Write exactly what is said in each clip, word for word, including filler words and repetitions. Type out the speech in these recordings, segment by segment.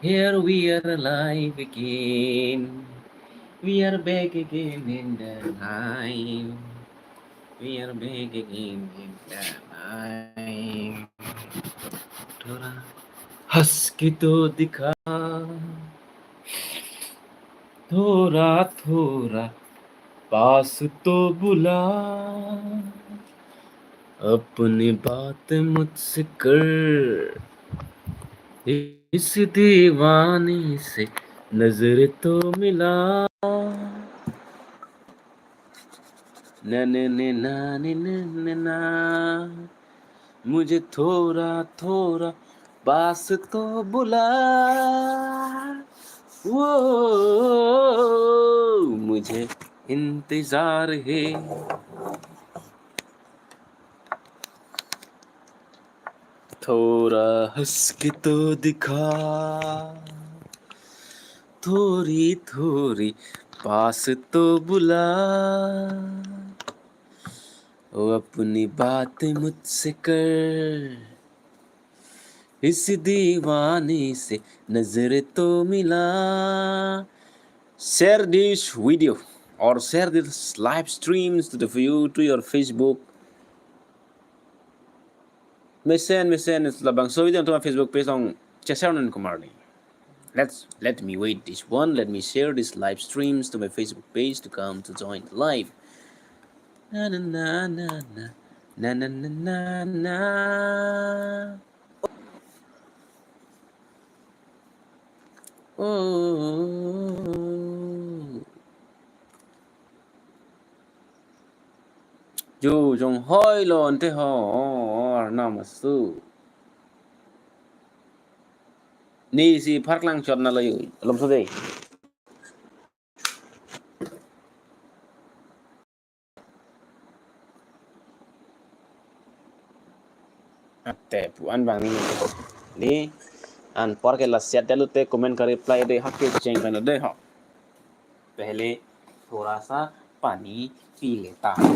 Here we are alive again. We are back again in the life. We are back again in the life. थोड़ा हंस के तो दिखा, थोड़ा थोड़ा पास तो बुला, अपनी बात मुझसे कर, इस दीवानी से नजर तो मिला। ना, ना, ना, ना। मुझे थोड़ा, थोड़ा पास तो बुला। वो मुझे इंतजार है। थोड़ा हंस के तो दिखा, थोड़ी, थोड़ी पास तो बुला। वो अपनी बात मुझसे कर, इस दीवानी से नजर तो मिला। Share this video or share this live streams to the view to your Facebook. Mesen, mesen, labangso video to my Facebook page along cheshare non kumarli. Let's, let me wait this one. Let me share this live streams to my Facebook page to come to join the live. Na, na, na, na, na. Na, na, na, na, na. Oh. Jo jong hoi lo ante ho, oh, oh, Arnam asu. Nisi pharklang chot na lo yo, lom so dei. Ante pu-an bang ni. Ni anpar ke la set dalo te comment ka reply de hak ke cheng kan de ho. पहले थोड़ा सा पानी पी लेता हूँ।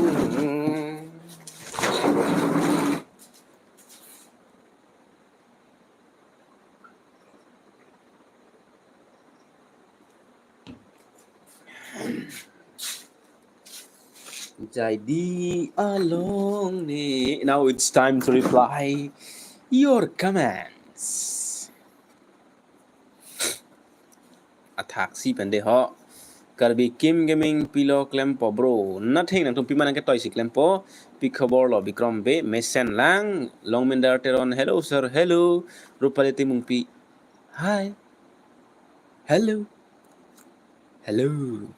Jaidi along ne. Now it's time to reply your comments. Athak si pen de ho. Karbi Kim Gaming pilo klempo bro. Nothing, nangtum pima nang ketoi si klempo. Pi khobor lo Bikram Bey, mesen lang. Longmindar Teron, hello sir, hello. Rupali Timungpi, hi. Hello. Hello.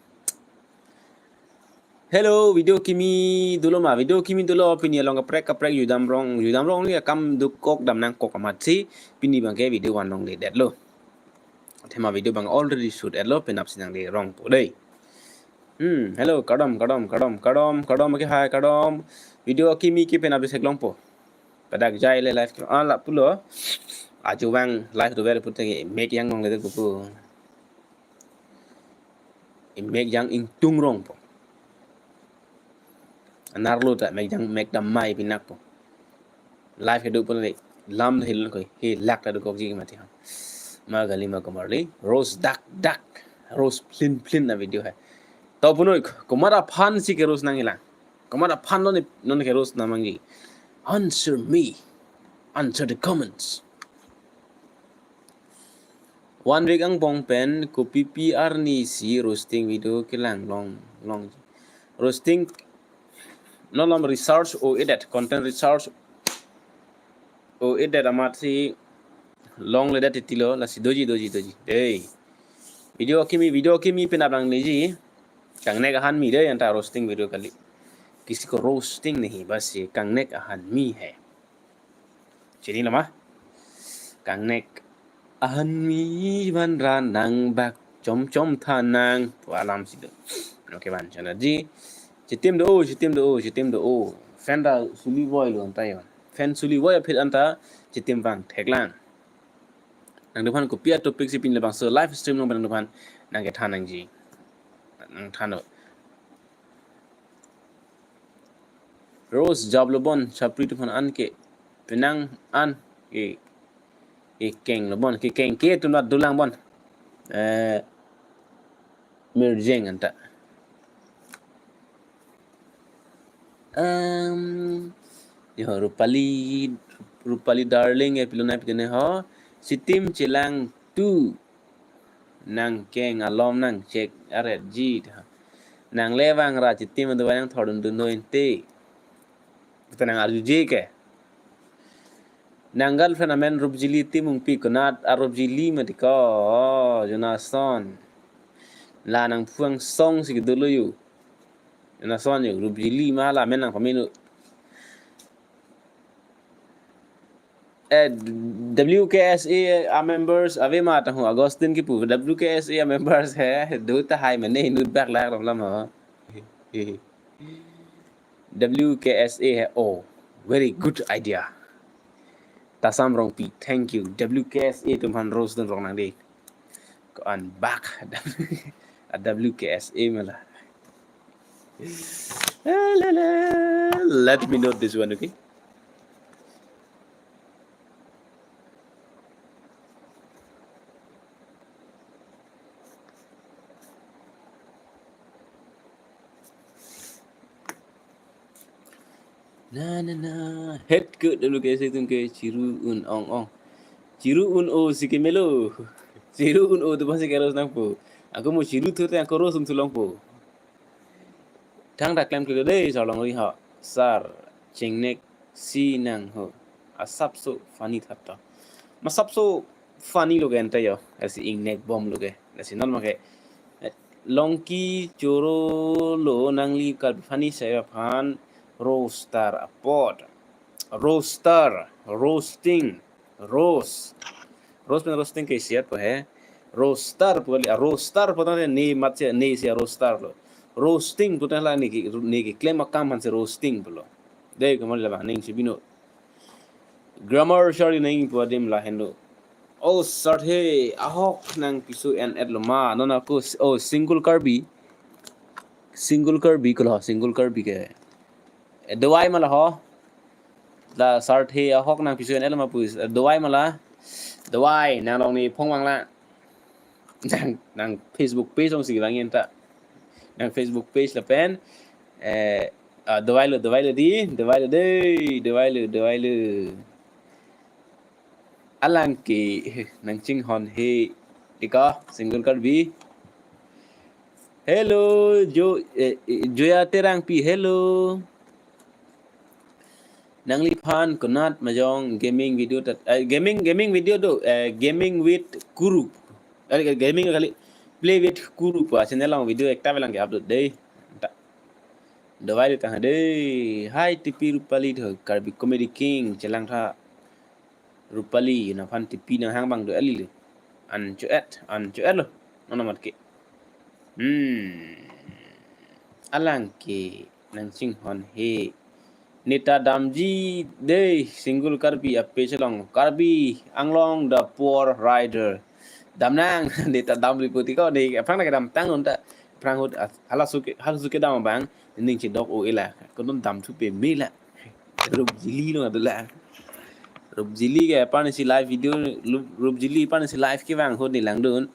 Hello, video kimi dolo ma, video kimi dolo, pini along kaprek kaprek judam rong, judam rong li akam dukok dam nangkok amat si, pini bangke video van longle detlo. Thema video bang already shoot etlo, penap si nangle rongpo dei. Hmm, hello, kardom, kardom, kardom, kardom, kardom, ke hi, kardom. Video kimi ke penap si theklongpo. Padak jai le live ke, ah, lapulo. Ajo bang live do ver pute ke, mek yang longle det pupu. Mek yang ingtung rongpo. Anerlo ta mek yang mek dam mai pinakpo. Live kedo pun le lam hil ko he lak ta do kok ji mati ha. Ma gali ma kumarli. Rose dak dak. Rose plin plin na video hai. To punoi komat aphan si ke rose nangkelang. Komat aphan non non ke rose nangmangji. Answer me. Answer the comments. One week angbong pen kopi pi arni si roasting video kelang long long. Roasting non lom research o edit, content research o edit amat si longledet titilo, lasi doji doji doji. Dei. Video kimi, video kimi penap nangleji. Kangnek ahan mi dei anta roasting video kali. किसी को रोस्टिंग नहीं, बस ये kangnek ahan mi hai. Chinilo ma? Kangnek ahan mi vanra nangbak chom chom tha nang. Pu alam si do. Okay, van chana ji. Chitim do o, chitim do o, chitim do o. Fan ta suli voi lo anta yo. Fan suli voi aphi anta chitim vang theklang. Nangtumphan kopi a topic si pini labangso live stream along nangtumphan nangkethan nangji. Nangthan do. Rose Jablobon Chapri tumphan an ke penang an ke Kekeng lo bon, kekeng ke tunat dolang bon. Eh, Mirjeng anta. Em, yo, Rupali, Rupali darling, eh, pilonai pitene ho. Chitim chelang tu. Nangkeng alom nangchek aret ji. Nangle vangra chitim adu nangthordun dun noi te. Kita nang arju ji ke. Nang girlfriend amen Rupjili Timungpi, konat a Rupjili mati ko, Jonathan. La nangphuang song si kedolo yu. Jonathan yu, Rupjili ma la amen nangpamenu. Eh, W K S A a members ave ma ta hu, Augustine kipu, W K S A a members he, do tahai mane inut bak lak ram lam ho. W K S A he, oh, very good idea. Tasam Rongpi, thank you. W K S A atum aphan rose dun rong nang dei. Ko-an bak. A W K S A ma la. La, la, la. Let me note this one, okay? Na, na, na. Het ke W K S A atum ke chiru un ong ong. Chiru un-o si kemelo. Chiru un-o atum aphan si ke rose nangpo. Ako mo chiru thu te ako rose un thu longpo. Thangta klemkle dei, sir longri ho. Sir, chingnek si nang ho. Asapso funny tha to. Masapso funny lo ke anta yo. Lasi ingnek bom lo ke. Lasi non make. Longki choro lo nangli Karbi funny sa aphan roaster apot. Roaster, roasting, roast. Roast pen roasting ke isiat po he. Roaster pu kali, a roaster pu tangte ne mat si, ne si a roaster lo. Roasting pu tangte la ne ke, ne keklem akam aphan si roasting pulo. Dei, kamal lama ning si bino. Grammar shari nang pu adim lahenlo. Oh, sir he, ahok nangpiso en-et lo ma. Non ako, oh, single Karbi. Single Karbi ko lo, single Karbi ke. Eh, dawai ma la ho. La sir he ahok nangpiso en-et lo ma pu. Eh, dawai ma la. Dawai, nang long ne phong vang la. Nang, nang Facebook page along si vang anta. Nang Facebook page lapen. Eh, ah, dawai lo, dawai lo dei, dawai lo dei, dawai lo, dawai lo. Alang ke nangchinghon he, dei ko, single Karbi. Hello, Jo, eh, eh, Joya Terangpi, hello. Nangliphan konat majong gaming video tat, eh, gaming, gaming video do, eh, gaming with Kuru. Eh, gaming kali, play with Kuru pu a channel along video ekta velang ke upload dei. Ta. Dawai lo tang dei. Hi Tipi Rupali do, Karbi Comedy King, chelang tha. Rupali, nangphan Tipi nanghang abang do eli lo. An cho-et, an cho-et lo. Non amat ke. Hmm. Alang ke nangchinghon he. Neta damji dei single Karbi a page along. Karbi Anglong the poor rider. Damnang neta damri puti ko ne aphrang na kedam tang non ta. Aphrang ahut, ah, halaso ke, halaso kedam abang. Ning chedok o ela. Ko non dam thu pe me la. Rupjili lo adu la. Rupjili ke aphan si live video, Rup-, Rupjili aphan si live kevang ahut ne langdun.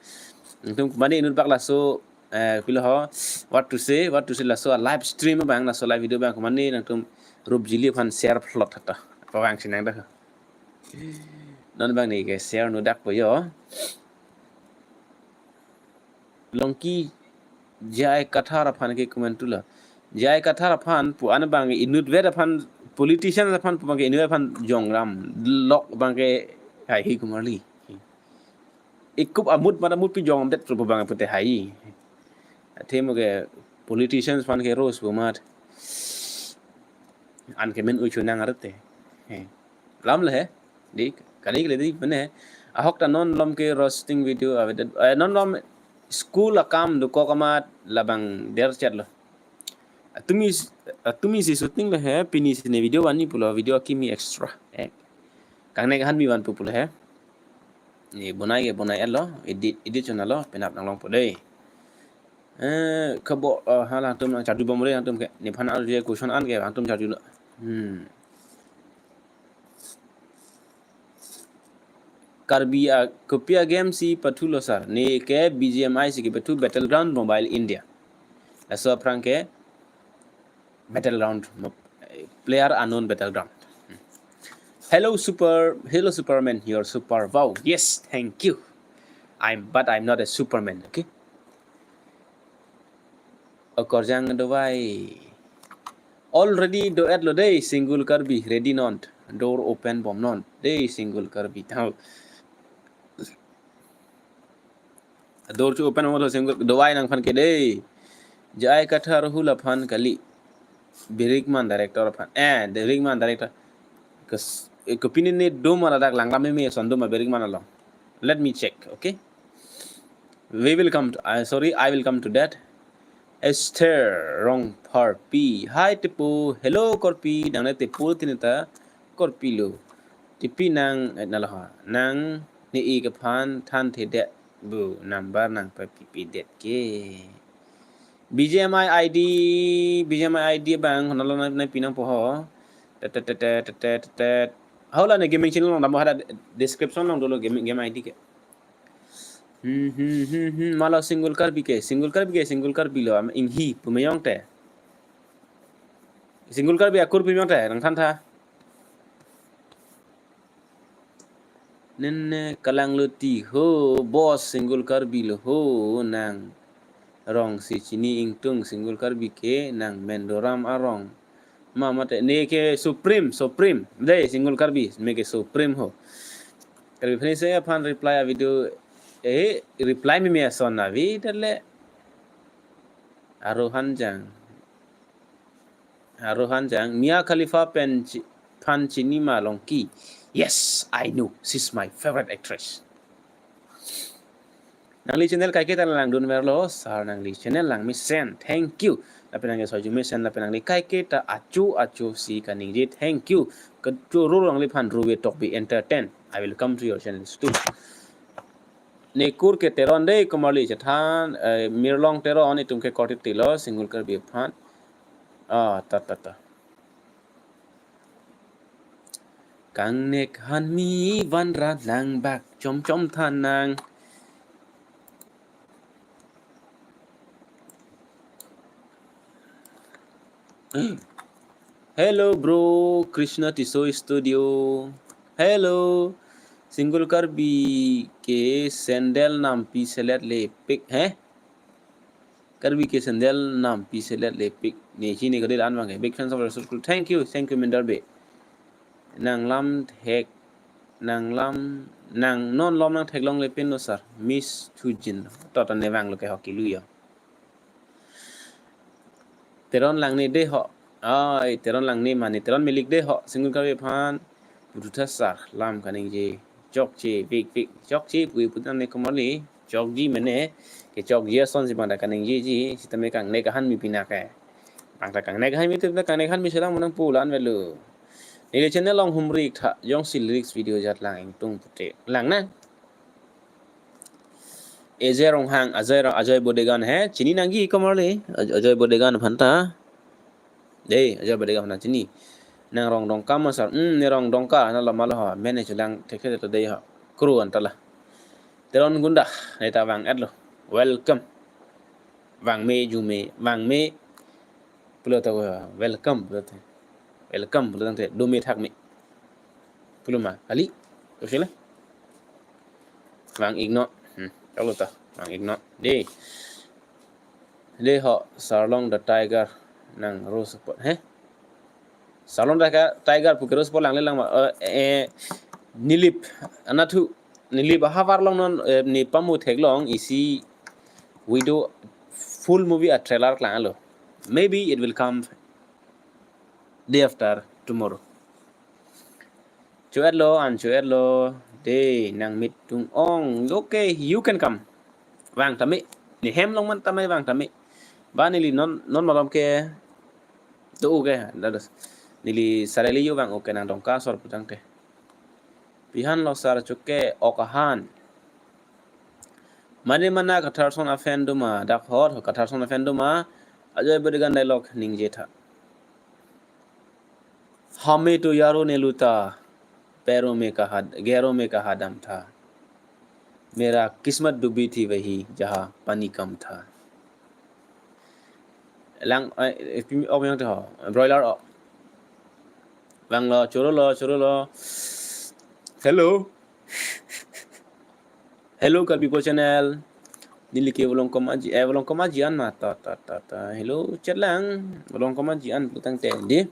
Nangtum mane inut bak laso, eh, pilo ho, what to say, what to say, laso a live stream abang, laso live video abang, mane nangtum Rupjili aphan share plot hata. Pavang si nang dak. Non abang ne ke share nu dak po yo. Longki J I Kathar aphan ke comment tu la. J I Kathar aphan pu an abang inutvet aphan, politician aphan pu abang ke inutvet aphan jongram lok abang ke hai hi kumarli. Ekup amut mata mut pi jongdet pu abang pute hai. Athe mo ke politicians aphan ke rose pu amat. An ke men uchu nang arete. He. Lam le he. Dei, kali kali dei mane. Ahok ta non lom ke roasting video avedet. Eh, non lom school akam dokok amat labang der chet lo. Atumi, atumi si shooting lo he, pini si ne video vanji pulo, video akimi extra. Eh. Kangne kahan mi van pu pulo he. Ne bonai ke bonai-et lo, edit, edit chona lo, penap nang longpo dei. Eh, kebo, eh, hala atum nang charju bom re atum ke. Nephan arju question an ke atum charju lo. Hmm. Karbi a, kopi a-game si pathulo sir? Ne ke B G M I si kepathu, Battleground Mobile India. Laso aphrang ke Battleground mo-, Player Unknown Battleground. Hello super, hello Superman, you're super. Wow, yes, thank you. I'm, but I'm not a Superman, okay? Okorjang Dovai. Already do-etlo dei, Single Karbi, ready non. Door open bomnon dei, Single Karbi. Tau. Door chu open bomlo, Single Dovai nangphan ke dei. J I Kathar hula aphan kali. Birikman director aphan. Eh, Birikman director. Kes, eh, kopine ne doma ladak langram meme ason doma Birikman along. Let me check, okay? We will come to, I, sorry, I will come to that. Esther Rongpharpi. Hi, Tepu. Hello, Korpi. Nang ne Tepu tini ta Korpi lo. Tipi nang, eh, nalo ha. Nang ne-ik aphan thanthedet pu number nangpapipedet ke. B G M I I D, B G M I I D abang, nalo na, na pinang poho. Tet, tet, tet, tet, tet, tet, tet. Hau la ne gaming channel along dampo, hadak description along dolo gaming, game I D ke. Hmm, hmm, hmm, hmm. Mala Single Karbi ke, Single Karbi ke, Single Karbi lo, am inghi, pu meyong te. Single Karbi akur pu meyong te, nangthantha. Nene kalang lo ti ho, boss, Single Karbi lo ho, nang rong si chini ingtung, Single Karbi ke, nang Mendoram arong. Ma mate, ne ke Supreme, Supreme. Dei, Single Karbi, me ke Supreme ho. Karbi Friends aphan reply a-video, eh, reply meme ason ave, tale. Arohan Jang. Arohan Jang. Mia Khalifa pen chi-, phan chini ma Longki? Yes, I know. She's my favorite actress. Nangli channel kaike ta langdun verlo, sir, nangli channel langmesen. Thank you. Lapen nangli sojumesen, lapen nangli kaike ta achu achu si kaningje. Thank you. Kachoro nangliphan Ruve Tokbi Entertain. I will come to your channels too. Ne kur ke Teron dei, Komarli chethan, eh, Mirlong Teron, itum ke korte tilo, Single Karbi aphan. Ah, ta, ta, ta. Kangnek hanmi vanra nang bak chom chom thanang. Hello, bro. Krishna Tisso Studio. Hello. Single Karbi ke sandal nampi selet lepik, he? Karbi ke sandal nampi selet lepik. Ne chini kadi lan bang ke. Big fans of Rasul Kul. Thank you, thank you, Mindar Bey. Nang lam thek, nang lam, nang non lom nangtheklongle pen lo sir. Miss Thujin. Tota ne vanglo ke hoki lu yo. Teron Langne dei ho. Ai, Teron Langne mane, Teron Milik dei ho. Single Karbi aphan puthutha sir, lam kaningje. Chokche, big, big. Chokche, pui putan ne Komarli. Chokji mane, kechokji ason si bang ta kaningjeji, sitame kangnek ahan mi pina ke. Bang ta kangnek ahan mi, tip ta kangnek ahan mi selang monang pulan velo. Neli channel along humri tha, jongsi lyrics video jat lang ingtung pute. Lang na? Ajay Ronghang, Ajay Ro-, Ajay Bodegan he, chini nangji Komarli, Aj-, Ajay Bodegan aphan ta. Dei, Ajay Bodegan aphan chini. Nang rong Dongka ma sir, hmm, ne rong Dongka, na lama lo ha, mene chulang thekhe to dei ha. Kru anta la. Teron Gunda, ne ta vang-etlo. Welcome. Vangme, jume, vangme. Pulo ta welcome, pulo ta. Welcome, pulo ta, dome thakme. Pulo ma, kali. Tusila. Vang-iknon. Hmm, kalau ta, vang-iknon. Dei. Dei ho, Sarlong the Tiger nang ro support. He? Sarlong the Tiger, Tiger pu ke ro support langle lang ma, eh, eh, Nilip, anathu, Nilip ahavar along non, eh, ne pamu theklong isi video, full movie a-trailer klanglo. Maybe it will come day after tomorrow. Cho-etlo, an cho-etlo. Dei, nang meet dung-ong. Okay, you can come. Vang tame. Ne hem along man tame vang tame. Ba neli non, non malom ke. To ke, dados. Neli sareli yo vang, okay, nang Dongka asor putang te. Pihan lo sir choke, ok ahan. Mane mana Kathar son a-fan doma, dak hot, Kathar son a-fan doma, Ajay Bodegan dialogue ningje tha. Hame to yaro ne luta, pero me kaha, gero me kaha dam tha. मेरा किस्मत डूबी थी वही जहाँ पानी कम था. Lang, eh, eh, pimi ok yang tho. Broiler ok. Vanglo, chorolo, chorolo. Hello. Hello, Karbi People Channel. Neli ke volong komaji, eh, volong komaji an ma. Ta, ta, ta, ta. Hello, chat lang. Volong komaji an putangte, dei.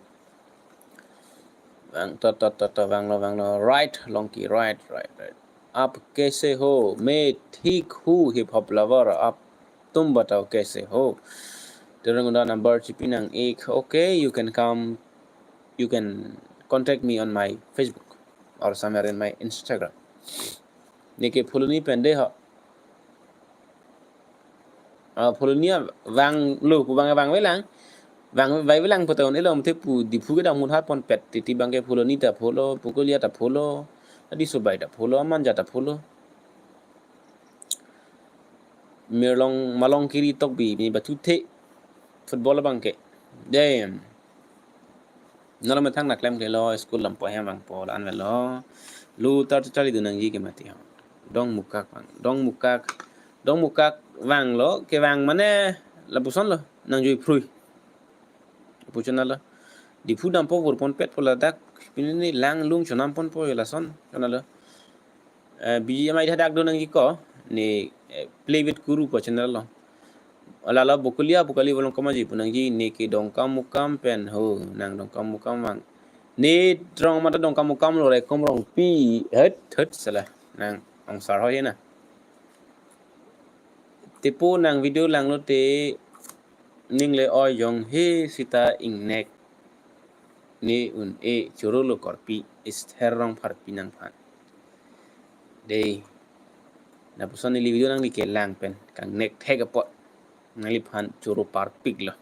Vang, ta, ta, ta, ta, vanglo, vanglo. Right, Longki, right, right, right. आप कैसे हो? मैं ठीक हूँ, hip hop lover. आप, तुम बताओ कैसे हो? Terang udah number chipi nang ik. Okay, you can come, you can contact me on my Facebook or somewhere in my Instagram. Neke follow ni pen dei ho. Ah, follow ni a vanglo, pu bang vangve lang. Vangve lang pu ta un-e lo, mate pu Diphu kedam mun hat ponpet, titi bang ke follow ni ta follow, pu Kolia ta follow, adi sobai ta follow, Manja ta follow. Mirlong malong kiri tok bi, mi batu the football bang ke. Damn. Nalo methang na klem kelo, school lampo hem vangpo, la-an velo. Lu tar tu charli dun nangji ke mati ho. Dongmukak vang, Dongmukak, Dongmukak vanglo, kevang mane lapuson lo, nangjui phrui. Pu chonalo. Diphu dampo vur ponpet po ladak, pini ni lang lung chonam ponpo lason, chonalo. Eh, B G M I hadak do nangji ko, ne, eh, Play with Guru ko channel lo. Lalo Bokolia, Bokoli volong komaji pu nangji, neke Dongkamukam pen ho, nang Dongkamukam vang. Ne rong mata Dongkamukam lo, Rekom Rongpi, het, het, salah. Nang ongsar ho ye na. Tepo nang video langlo te, ning le oi jong he sita ingnek. Ne un-e chorolo korpi, Esther Rongpharpi nangphan. Dei. Lapuson neli video nangli kelang pen kangnek thek apot nangliphan choro parpik lo.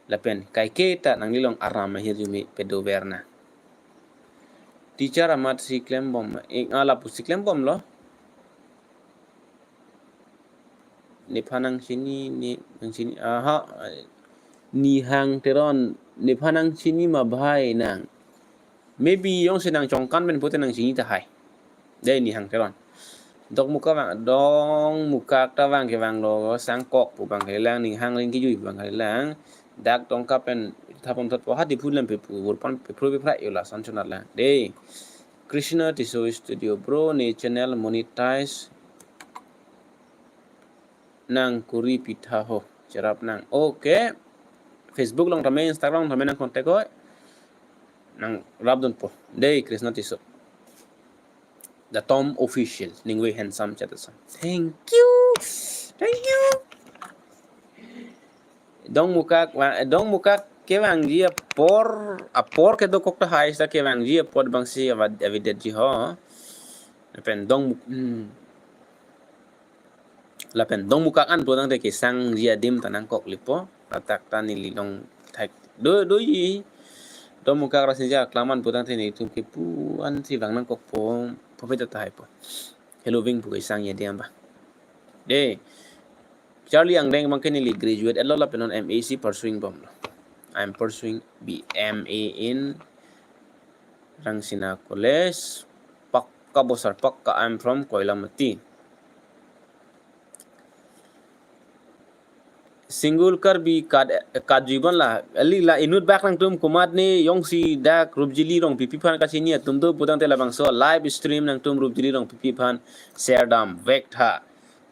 Lapen kaike ta nangli long aram ahirjume pedo verna. Teacher amat si klembom, ing ala pusi klembomlo. Nephan nangchini, ne, nangchini, aha, Nihang Teron, nephan nangchini ma bhai nang. Maybe jongsi nang chongkan pen pute nangchini tahai. Dei Nihang Teron. Dongmukak vang, Dongmukak ta vang kevanglo, sangkok pu bang kalilang, Ninghang Ringkijui pu bang kalilang. Dak Dongka pen thapon thot po hadi phu lam pe pu, vur pon pe phu pe phra yola san chonat lang. Dei. Krishna Tisso Studio, bro, ne channel monetize nang kuri pitha ho, cherap nang. Okay. Facebook along tame, Instagram along tame nang contact ho. Nang rap dunpo. Dei Krishna Tisso. The Tom Official, ningve handsome chat ason. Thank you. Thank you. Dongmukak, wa-, Dongmukak kevangji apor, apor kedokok tahai sita kevangji apor bangsi ava-, avedetji ho. Lapen Dongmuk-, hmm. Lapen Dongmukak an putangte kesangji adim ta nangkoklipo. Ladak ta neli long thek. Do, doji. Dongmukak Rasinja Aklaman putangte nelitum kepu ansi vang nangkokpo. Pupet tahai po. Hello, ving pu kesangji adim ba. Dei. Charli Angdeng bangke neli graduate-lo lapen non M A si pursuing bomlo. I am pursuing B M A in Rangsina College. Pakka bo sir, pakka, I am from Koilamati. Single Karbi kat, kat juibon la, ali la inut bak nangtum komat ne jongsi dak Rupjili Rongpipi aphan kachini atum do putangte labangso live stream nangtum Rupjili Rongpipi aphan share dam vek tha.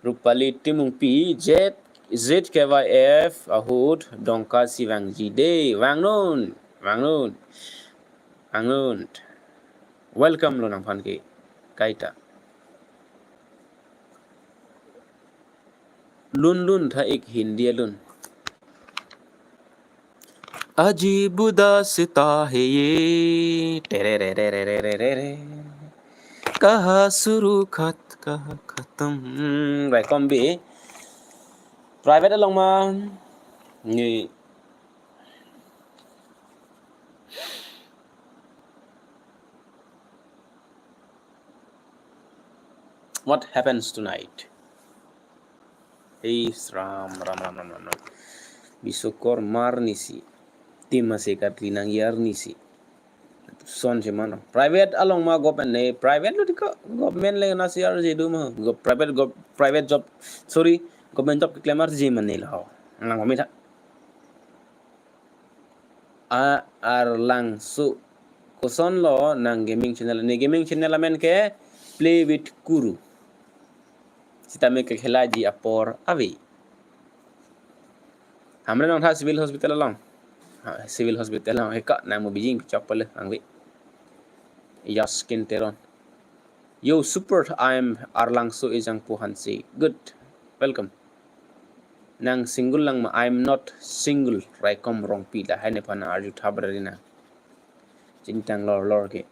Rupali Timungpi, Z, Z K Y F ahut Dongka si vangji dei, vangnon, vangnon, vangnon. Welcome lo nangphan ke kaita. Lun lun tha ik Hindi alun. अजीब उदासता है ये, टेरे रे रे रे रे रे रे रे, कहाँ शुरू खत कहाँ खत्म. Hmm, bai kombi private along ma ni. What happens tonight? Hey, Ram, Ram, Ram, Ram, Ram, Ram. Bisokor mar nisi. Tim ase katli nang yar nisi. Son si mano. Private along ma government ne, private lo tiko, government le na si arje do ma. Go-, private, go-, private job, sorry, government job keklem arje mane lo. Nang komitha. A Arlangso. Koson lo nang gaming channel. Ne gaming channel amen ke Play with Kuru. Sitame kekhelaji apor ave. Hamren nangtha civil hospital along. Ha, civil hospital along. Heka nang mo bijing chok pale angve. Yaskin Teron. Yo, super, I am Arlangso Ejangpo Hanse. Good. Welcome. Nang single lang ma, I am not single. Raikom Rongpi lahai nephan arju thabrari nang. Chingtang lor lor ke.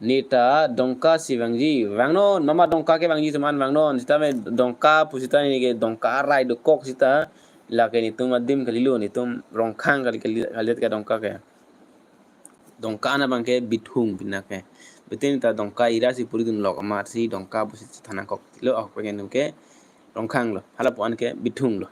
Neta Dongka si vangji. Vangnon, mama Dongka ke vangji teman vangnon. Sitame Dongka pusita ne ke Dongka arai dokok sita. Lake netum adim kalilo, netum Rongkhang kali kali kali ke Dongka ke. Dongka ana abang ke Bithung pina ke. Betin ta Dongka ira si puri dun lok amat si Dongka pusi thanangkok lo, ok pengen ke Rongkhang lo. Hala puan ke Bithung lo.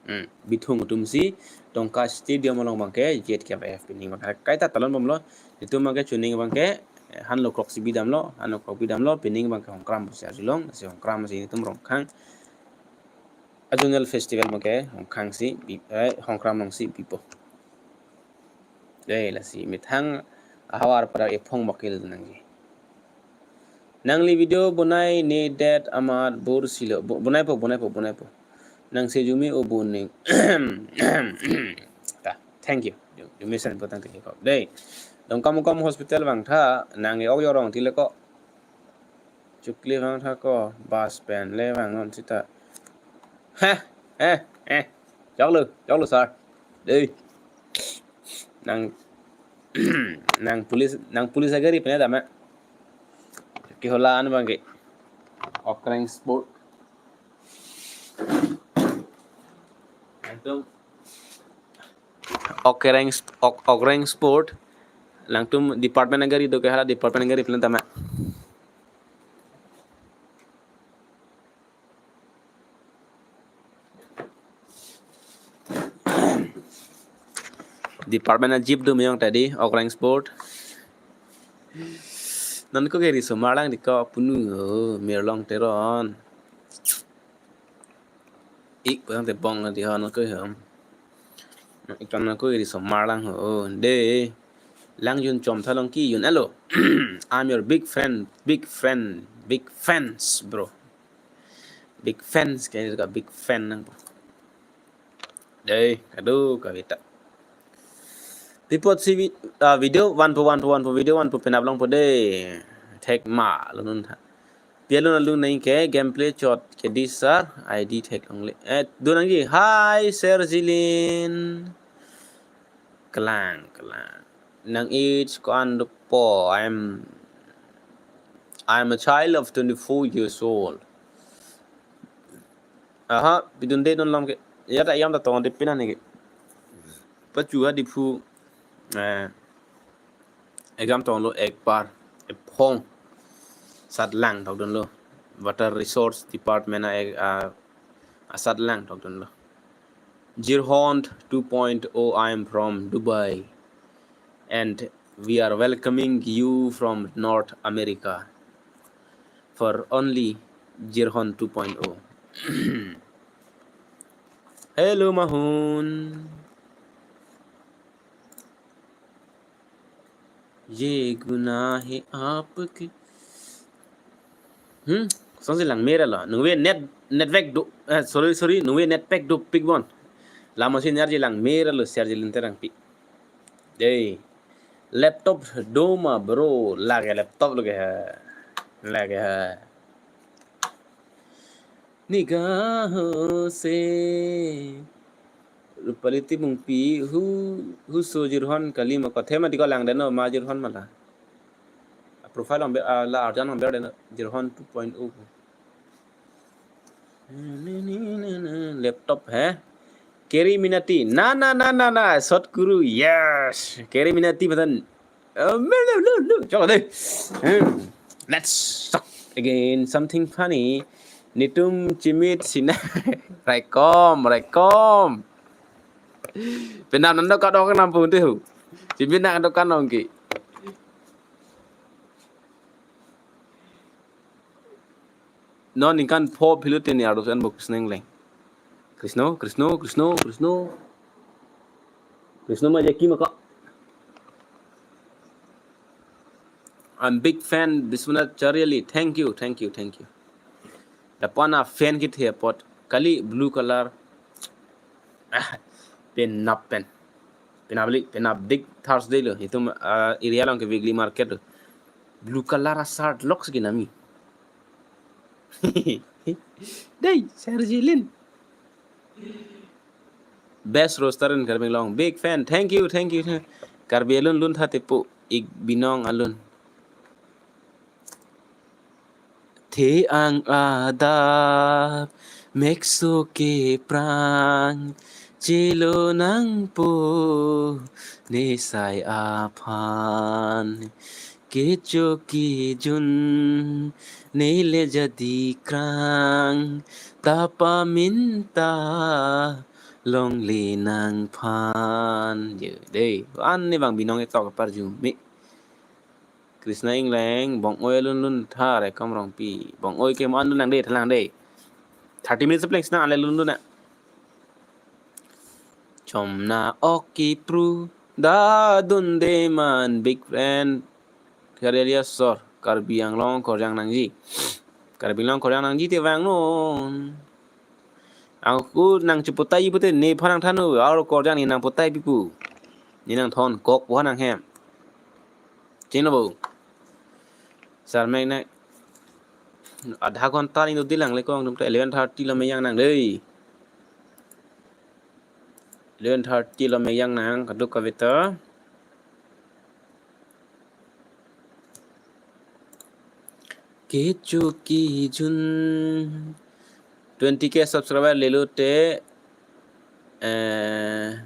Hmm, Bithung atum si Dongka Stadium along abang ke J T K F pining abang ke kaita talon bomlo. Netum abang ke chuning abang ke, eh, hanlo krok si bidamlo, hanlo krok bidamlo, pining abang ke Hongkram pusi arjulong, si Hongkram si netum Rongkhang. Azonal festival abang ke Hongkram si bi-, eh, Hongkram along si bipo. Dei, lasi methang ahavar pada ephong bakil nangji. Nangli video bonai ne det amat bor silo. Bo-, bonaipo, bonaipo, bonaipo. Nang sejumi o boning. Ta, thank you. Ju-, jumi sen potang thank you. Dei. Dongkamukam hospital vangtha, nang e ok yorong tile ko. Chukli vangtha ko, bus pen le vangnon sita. Heh, eh, eh. Choklo, choklo, sir. Dei. Nang, nang police, nang police agari pen dam ma. Ke hola an bang ke. Okrang Sport. Antum Okrang Sp-, Ok-, Okrang Sport. Langtum department agari do ke hala department agari pen dam ma. Department a jeep do meyong tadi, Okrang Sport. Non ko ke riso marlang di ko punu, oh, Mirlong Teron. Ik, bang te bong di ho non ko hem. Ik ton non ko riso marlang ho, oh, de. Lang jun chom thalong ki jun alo. I'm your big fan, big fan, big fans, bro. Big fans, kayak ka big fan nang. Dei, aduh, kavita. Report si vi-, ah, video, vanpo, vanpo, vanpo, video, vanpo, penap longpo dei. Thek ma, lunun ha. Pialun alun nai ke, gameplay chot ke di sir, I D thek longle. Eh, do nangji, hi, Sir Jilin. Kelang, kelang. Nang age ko-an dopo, I'm, I'm a child of twenty-four years old. Aha, pidunde non lam ke. Ya ta yam ta tong de pina ne ke. Pachu ha Diphu, eh, exam tonglo ekbar, ephong. Sat lang thokdunlo. Water Resource Department a, a, asat lang thokdunlo. Jirhon two point oh, I am from Dubai. And we are welcoming you from North America for only Jirhon two point oh. Hello, Mahun. Ye guna hai aapke. Hmm? Song si lang mera lo. Nungve net, network do, eh, sorry, sorry. Nungve net pack dopik bon. Lama si nyarji lang mera lo, Sir Jilin Terangpi. Dei. Laptop do ma, bro. Lake laptop lake ha. Lake ha. Nigaho se. Rupali Timungpi, hu, huso Jirhon kali ma, kothe ma di ko lang deno ma Jirhon ma la. Profile ong be, ah, la arjan ong be deno Jirhon two point oh. Laptop hai. Keri Minati. Na, na, na, na, na. Shot Kuru. Yes. Keri Minati matan. Oh, no, no, no, no. Chalo de. Hmm. Let's talk again something funny. Netum chimit sina. Raikom, raikom. Penam nando kadok nam pun tu. Pipi nang dokan ong ke. Non ningkan pho philo te ne ardo sen bo Krishna ingleng. Krishna, Krishna, Krishna, Krishna. Krishna ma jaki maka. I'm big fan Biswanath Chariali. Thank you, thank you, thank you. Lapu-an a fan kit he apot. Kali blue color. Ah, penap pen. Penap li, penap dik Thursday lo. Itum, ah, area along ke weekly market lo. Blue color a shirt lok segi nami. Dei, Sergilin. Best roaster in Karbi Anglong. Big fan. Thank you, thank you. Karbi alun lun tha tepu. Ik binong alun. The-ang adap mekso ke prang chelo nangpo ne sai aphan kecho kejun ne le jadi krang ta paminta longle nangphan. Ye, dei, an ne bang binong etok parju me. Krishna ingleng, bong-oi alun lun tha re kom rongpi. Bong-oi ke mo an lun lang de, thalang de. Thirty minutes pleng sina ale lun lun na. Chomna ok kipru da dunde man big friend. Kharelia sor, Karbi Anglong korjang nangji. Karbi Anglong korjang nangji te vang non. Angku nang chiputai pute nephan nangthannon, aur korjang ne nangputai pipu. Ne nangthon kok puhan nanghem. Chino bo. Sar mek nek. Adha ghonta ni dodi lang le kong tum ta eleven thirty lo meyang nang dei. Eleven thirty lo meyang nang kaduk kavita. Kecho kejun. Twenty K subscriber lelo te, eh,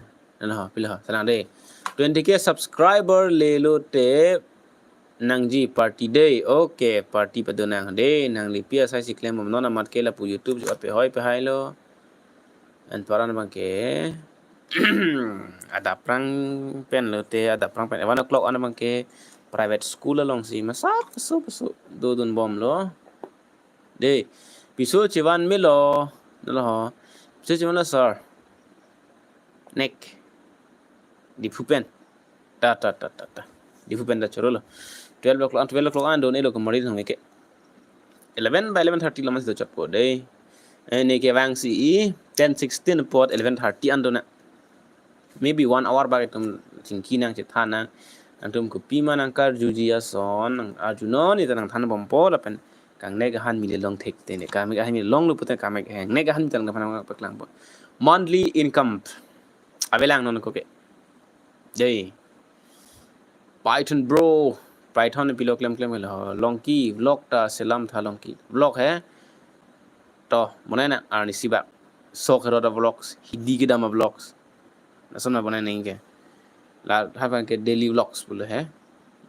ano, pilo, salang de. Twenty K subscriber lelo te nangji party dei. Okay, party pado nang dei. Nangli pi asai si klem bom non amat ke lapu YouTube jo pe hoi pe hai lo. An paran bang ke. Adap prang pen lo te, adap prang pen. One o'clock an bang ke private school along si masak peso peso dodun bom lo. Dei, piso chevan melo, nalo ho. Piso chevan lo sir. Nek. Diphu pen. Ta, ta, ta, ta, ta. Diphu pen ta choro lo. Twelve o'clock, twelve o'clock an don elo kemari thang ke. Eleven by eleven thirty lo mas do chotpo dei. Eh, ne ke vang si i ten sixteen apot eleven thirty an dona. Maybe one hour bak itum chingki nang chethan nang. Nangtum kopi ma nangkarjuji ason nang arju non ita nangthan bompo lapen kangnek ahan mile long thek te ne. Kangnek ahan mile long lo pute kangnek, kangnek ahan mile nangphan nangpaklang po. Monthly income. Avelang non ko ke. Dei. Python bro. Python pilo klem klem lo. Longki vlog ta selam tha Longki. Vlog he. To, bonai nang arni sibak. Sok hero da vlogs. Hindi kedam a vlogs. Lason ma bonai nang ke. La hapan ke daily vlogs pulo he.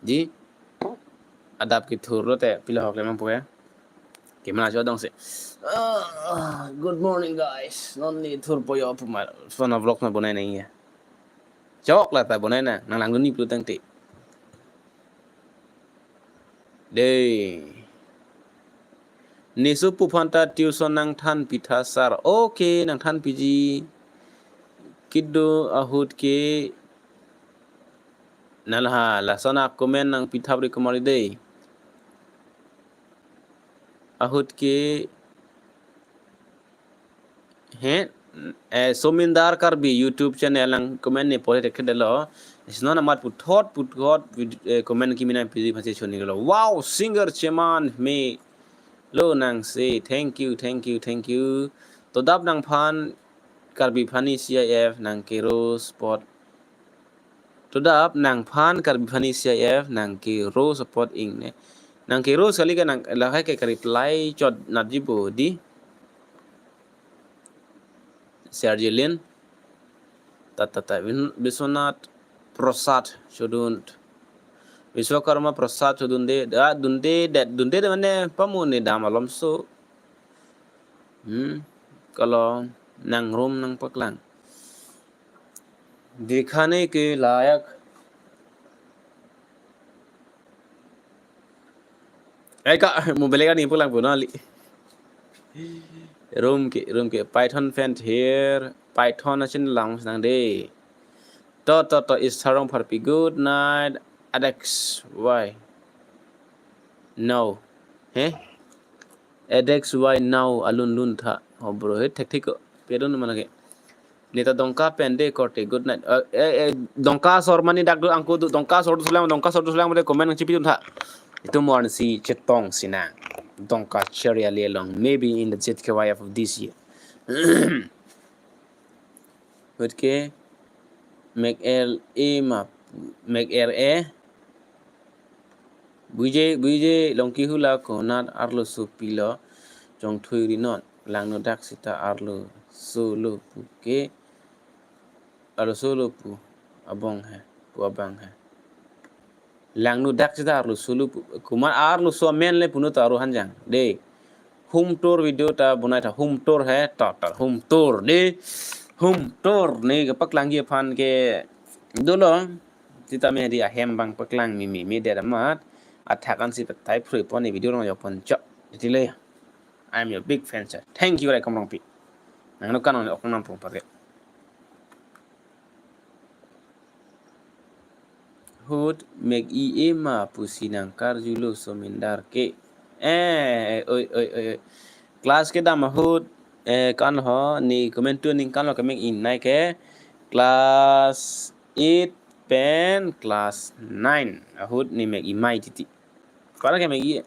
Dei. Adap kethur lo te pilo ho klem po he. Ke mana chodong se. Ah, good morning guys. Non ne thurpo yo pu ma. Lason a vlog ma bonai nang ya. Chok la ta bonai nang, nang langdun ni plu tangte. Dei. Ne sopo aphan ta tuition nangthan pitha sir. Okay, nangthan piji. Kido ahut ke. Nalha, lason a comment nang pithap ri kumari dei. Ahut ke he, eh, Somindar Karbi YouTube channel nang comment ne pore rekhe delo. Isnon amat puthot puthot vid-, eh, comment kimi nang piji phansi choni lo. Wow, singer cheman me lo nang se. Thank you, thank you, thank you. Todap nangphan Karbi Phani C I F nang kero support. Todap nangphan Karbi Phani C I F nang kero support ing ne. Nang kero sekali ke nang lahai ke ka-reply chot natji po dei. Sergilin. Ta ta ta Bin-, Biswanath Prasad chodun. Biswakarma Prasad chodun de. Da dunde det dunde de mane pamu ne dam alom so. Hmm. Kalau nang room nangpaklang. Dikhane ke layak Ai ka, mo belek ani pulang puna li. Room ke, room ke, Python fan here. Python asin lang senang de. To, to, to, is Sarong Pharpi. Good night, Adex. Why? No. He? Adex, why now? Alun lun tha. Oh, bro, he, thek thek ko. Pedon mana ke. Neta Dongka pen de korte. Good night. Eh, eh, eh, Dongka sor mani dak do angko do, Dongka sor do sulang, Dongka sor do sulang, comment nang chipitun tha. Itum mo arnisi chetong sinang. Dongka Cheriali along. Maybe in the Z K Y F of this year. Ahut ke mek er e ma, mek er e. Buje, buje, Longki hula konat arloso pilo, jong thui rinon, langno dak sita arloso lo pu ke, arloso lo pu abang he, pu abang he. Langno dak sita arloso lo pu, kumar arloso amen le puno ta aru hanjang. De, home tour video ta bonai tha, home tour he, ta, ta, home tour. De, home tour ne kapaklang aphan ke dolo. Sita me di ahem abang paklang mimi mi der amat. Athak ansi patai phrui pon ne video rong jok pon chok. Iti le. I'm your big fan, sir. Thank you, Raikom Rongpi. Nang no kanon ok nam pung pare. Ahut mek i e ma pusi nang karjulo somindar ke. Eh, oi, oi, oi, oi. Class kedam ahut, eh, kan ho, ne comment tu ning kan lo ke mek i nai ke. Class eight pen class nine. Ahut ne mek i mai titi. Para ke mek i.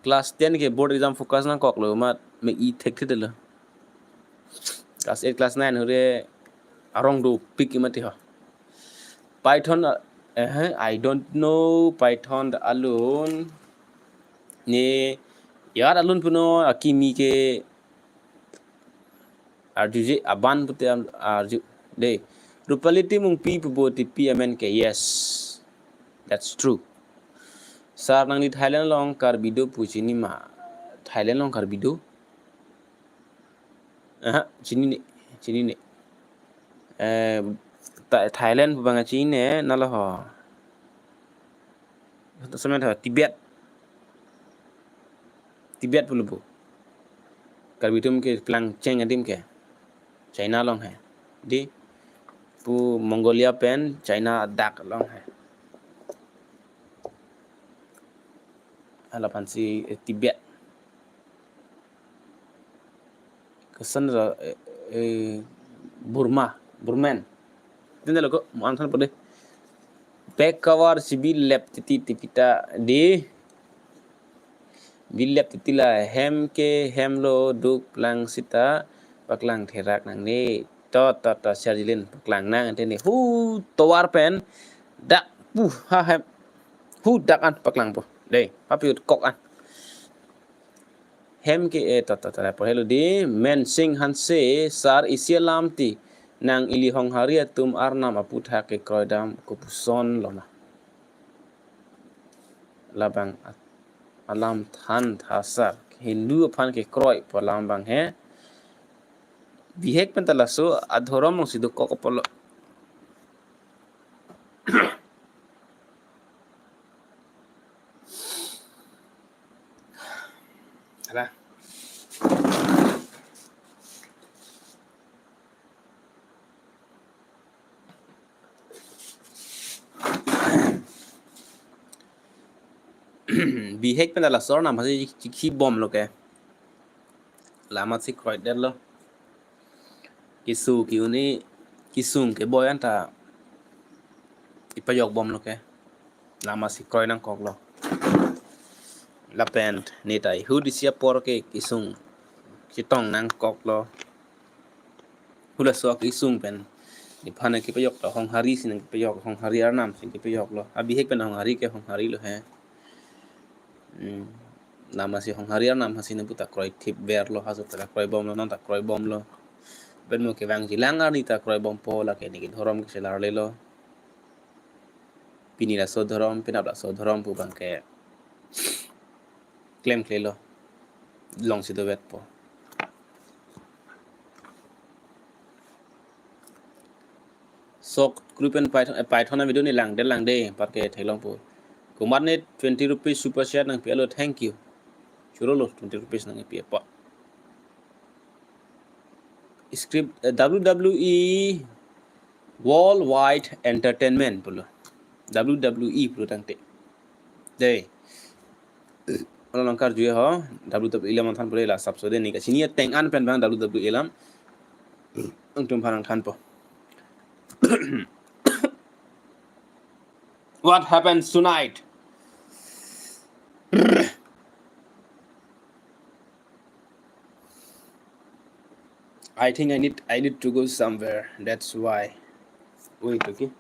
Class ten ke board exam focus nangkoklo amat mek i thekthe detlo. Class eight, class nine hure arong dopik amat ho. Python, eh, I don't know Python alun. Ne yar alun puno akimi ke arjuje aban pute am-, arju de. Rupali Timungpi pubo tipi amen ke, yes. That's true. Sir, nangli Thailand along Karbi do pu chini ma? Thailand along Karbi do? Aha, chini ne, chini ne. Eh, Tha-, Thailand pu abang chini ne, nalo ho. Semen ho, Tibet. Tibet pulo pu. Karbi atum keplang cheng adim ke. China along he. Di pu Mongolia pen China adak along he. Hala aphansi, eh, Tibet. Koson ra, eh, eh, Burma, Burman. Tende lo ko, mo-an than pode. Back cover si bilep titi tipita di. Bilep titi la hem ke hem lo duk lang sita paklang therak nangne. To, to, to, Sharjilin paklang nang tene. Hu tovar pen dak pu ha hem. Hu dak an paklang po. Dei, papi ut kok an. Hem ke, eh, ta, ta, ta, por helo di, Mensing Hanse, sir isi alam ti, nang ili Honghari atum arnam aputhak kekroi dam kopuson lo ma? Labang at-, alam than tha sir, Hindu aphan kekroi pu alam abang he. Bihek pen ta laso adhorom alongsi dokok apotlo. Ala. Bihek pen ta laso arnam aphansi chikhi bomlo ke. La amatsi kroidetlo. Keso ke-un-e, kesung keboi anta ipajok bomlo ke. La amatsi kroi nangkoklo. Lapen netai ahut isi apor ke kesung chetong nangkoklo. Hula sok kesung pen. Nephan kepajoklo, Honghari si nangkepajok, Honghari arnam si kepajoklo. Abihek pen Honghari ke Honghari lo he. Hmm. La amatsi Honghari arnam aphansi nangpu ta kroithip verlo, haso ta kroibomlo, non ta kroibomlo. Pen mo kevangji lang arni ta kroibompo, lake neke dhorom kechelarlelo. Pini laso dhorom, penap laso dhorom pu abang ke klemklelo. Longsi dovetpo. Sok group and Python, eh, Python a video ne langde langde, par ke theklongpo. Komat ne twenty rupees super chat nangpi-etlo, thank you. Choro lo, twenty rupees nangpi-et po. Script, eh, W W E Worldwide Entertainment pulo. W W E pulo tangte. Dei. Malom karju ho, W W E alam than pule la sapso de, ne kachini ateng an pen abang W W E alam. Nangtum aphan nangthanpo. What happens tonight? I think I need, I need to go somewhere. That's why. Wait, okay.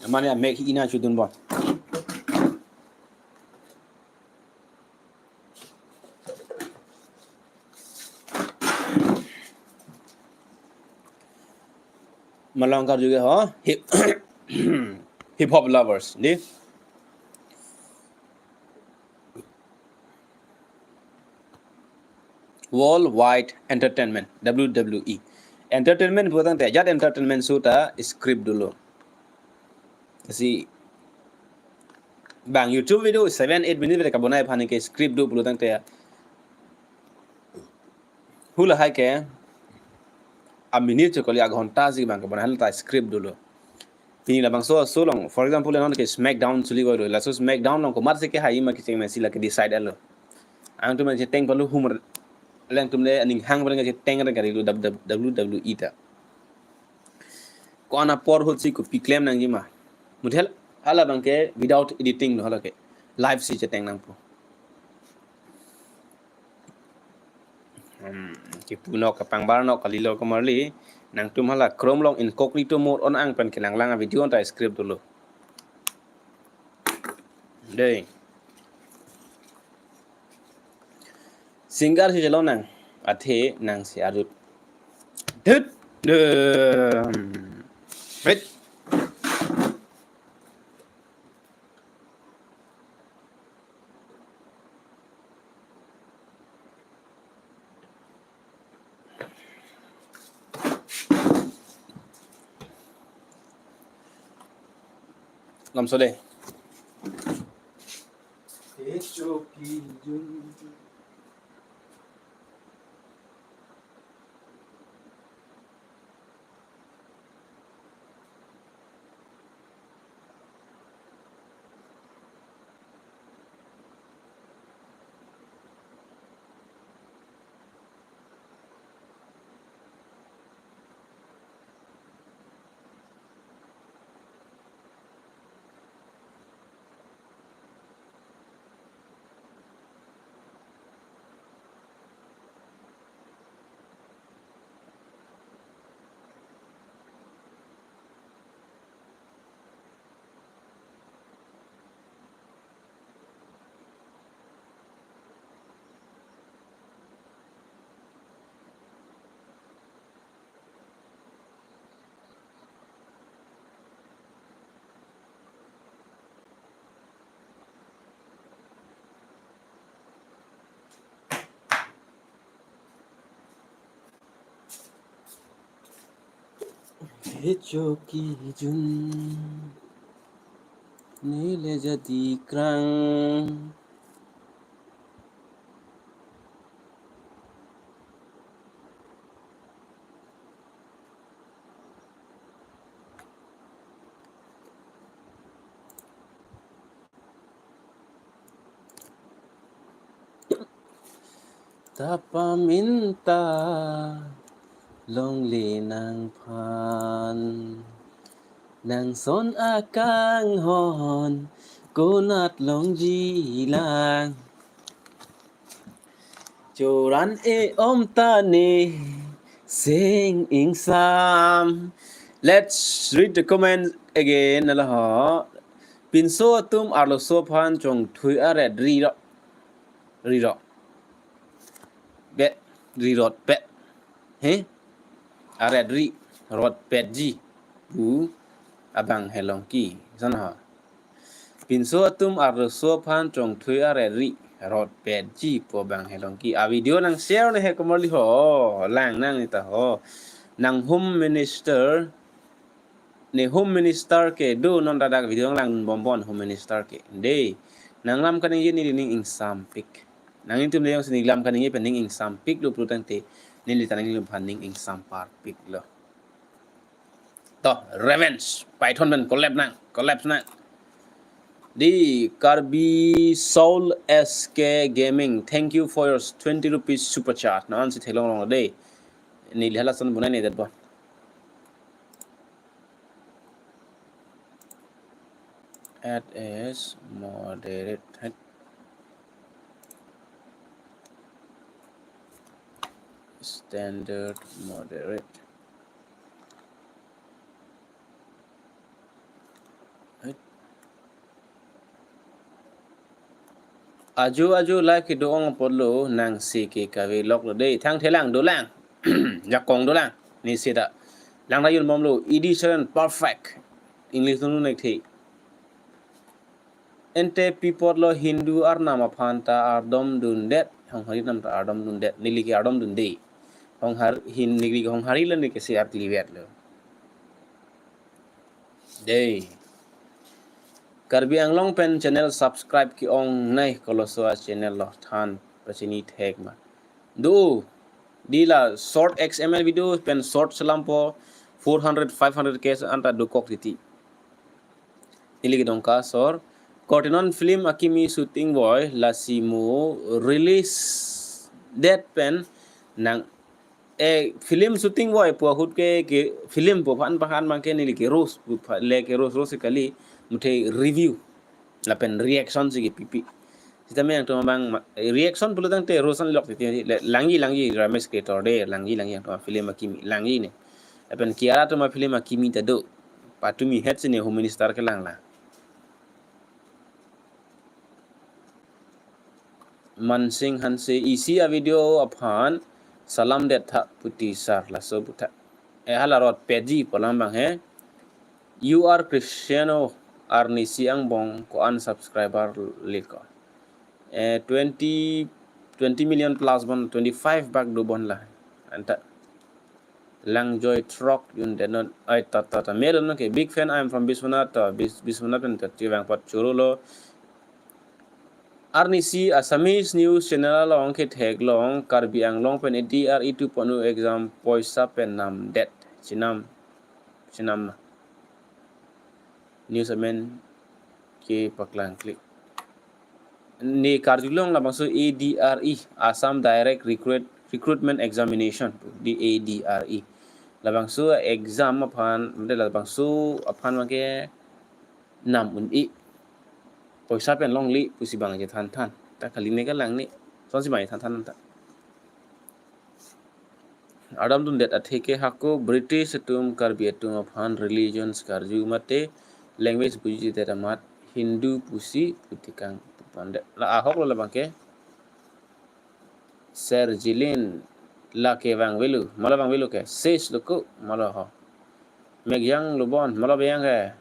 Mane amek ina chudun bon. Malom karju ho, hip, hip hop lovers, dei. Worldwide Entertainment, W W E. Entertainment pu tangte, ajat entertainment show ta script dolo. Si bang YouTube video seven eight minute beta kabonai aphan ke script do pulo tangte, hu lahai ke a minute chokoli a ghonta si bang kabonai, hala ta script dolo. Pini labangso a-show along, for example, non ke SmackDown choli voilo. Laso SmackDown along komat si kehai ma kecheng ma si lake decide-etlo. Nangtum cheteng palu humor alangtum le aning hang paling cheteng re kari lo W W E ta. Ko-an apor ahut si kopi klem nangji ma. Muthe hala abang ke without editing lo, hala ke live si cheteng nangpo. Hmm, kipu nok kapangbar nok kalilo komarli, nangtum hala Chrome along incognito mode on ang pen kelanglang a-video anta script dolo. Dei. Singer si jalo nang, athe nang si arut. Dut. Dum. Wait. Lamso dei. Kecho kejun nele jadi krang. Ta paminta longle nangphan, nang son akanghon konat longji lang. Choran e om ta ne sing ingsam. Let's read the comment again. Nala ho. Pinso atum arloso aphan chongthui aret ri ro. Ri ro. Bet, ri rot pet. He? Aret ri rot petji pu abang Helongki. San ha. Pinso atum arloso aphan chongthui aret ri rot petji pu abang Helongki. A-video nang share ne he komarli ho. Lang nang ita ho. Nang Home Minister Ne Home Minister ke do non ta dak video lang bom bon Home Minister ke. Dei. Nanglam kaningje neli ning ingsampik. Nanglitum le jongsi neli lam kaningje pen ning ingsampiklo pulo tangte neli ta nanglitum aphan ning ingsamparpiklo. To, revenge. Python pen collab nang, collab nang. Dei Karbi Soul S K Gaming, thank you for your twenty rupees super chat. Non si theklong long dei. Neli hala son bunai ne det bon. Add as moderate. Standard moderate. Ajo ajo live kedo-ong apotlo, nangsi ke kave loklo dei. Thangthelang dolang. Jakong dolang. Ne seta. Lang ta jun bomlo. Edition perfect. English nunu nek the. Ante pi apotlo Hindu arnam aphan ta ardom dundet. Honghari arnam ta ardom dundet. Neli ke ardom dun dei. Honghar hin neli ke Honghari lo, neli ke si arklivetlo. Dei. Karbi Anglong pen channel subscribe ke-ongnei, koloso a channel lo, than pachini thek ma. Do. Dei la short X M L video pen short selampo four hundred, five hundred K anta dokok titi. Neli kedongka sor. Korte non film akimi shooting voi, lasi mo release date pen nang, eh, film shooting voi pu ahut ke, ke film pu aphan aphan abang ke neli ke roast pu aphan le ke roast roast kali, muthe review lapen reaction si kepipi. Sitame nangtum abang ma-, reaction pulo tangte roast an lok titi le, langji langji Ramesh Creator dei, langji langji nangtum film akimi langji ne. Lapen Kiara atum film akimi ta do. Patumi het si ne Home Minister kelang lang. Mansing Hanse isi a video aphan salam det tha puti sir, laso pu tha. Eh, hala rot peji polam abang he. U R Cristiano arnisi angbong ko-an subscriber liko. Eh, twenty, twenty million plus bon, twenty-five bak do bon la. Anta Langjoy Truck Yun Denon. Ai, ta, ta, ta. Melon ke big fan. I am from Biswanath. Ta, Bis-, Biswanath pen ta tivang pat choro lo. Arnisi Assamese news channel along ketheklong Karbi Anglong pen A D R E two point oh exam poisa pen namdet. Chinam, chinam. News amen kepaklang klik. Ne karjulong labangso A D R E, Assam Direct Recruit, Recruitment Examination, dei A D R E. Labangso exam aphan, mate labangso aphan abang ke nam un-e. Poisa pen longle pusi abang je than than. Ta kali ne kalang ne. Sonsi abang than than ta. Ardom dundet athe ke hako British atum Karbi atum aphan religions karju mate language buji det amat Hindu pusi putikang pupandet. La ahok lo labang ke. Sir Jilin lake vangvelu, mala vangvelu ke, ses luku, mala ho. Megjang lubon, mala beyang ke.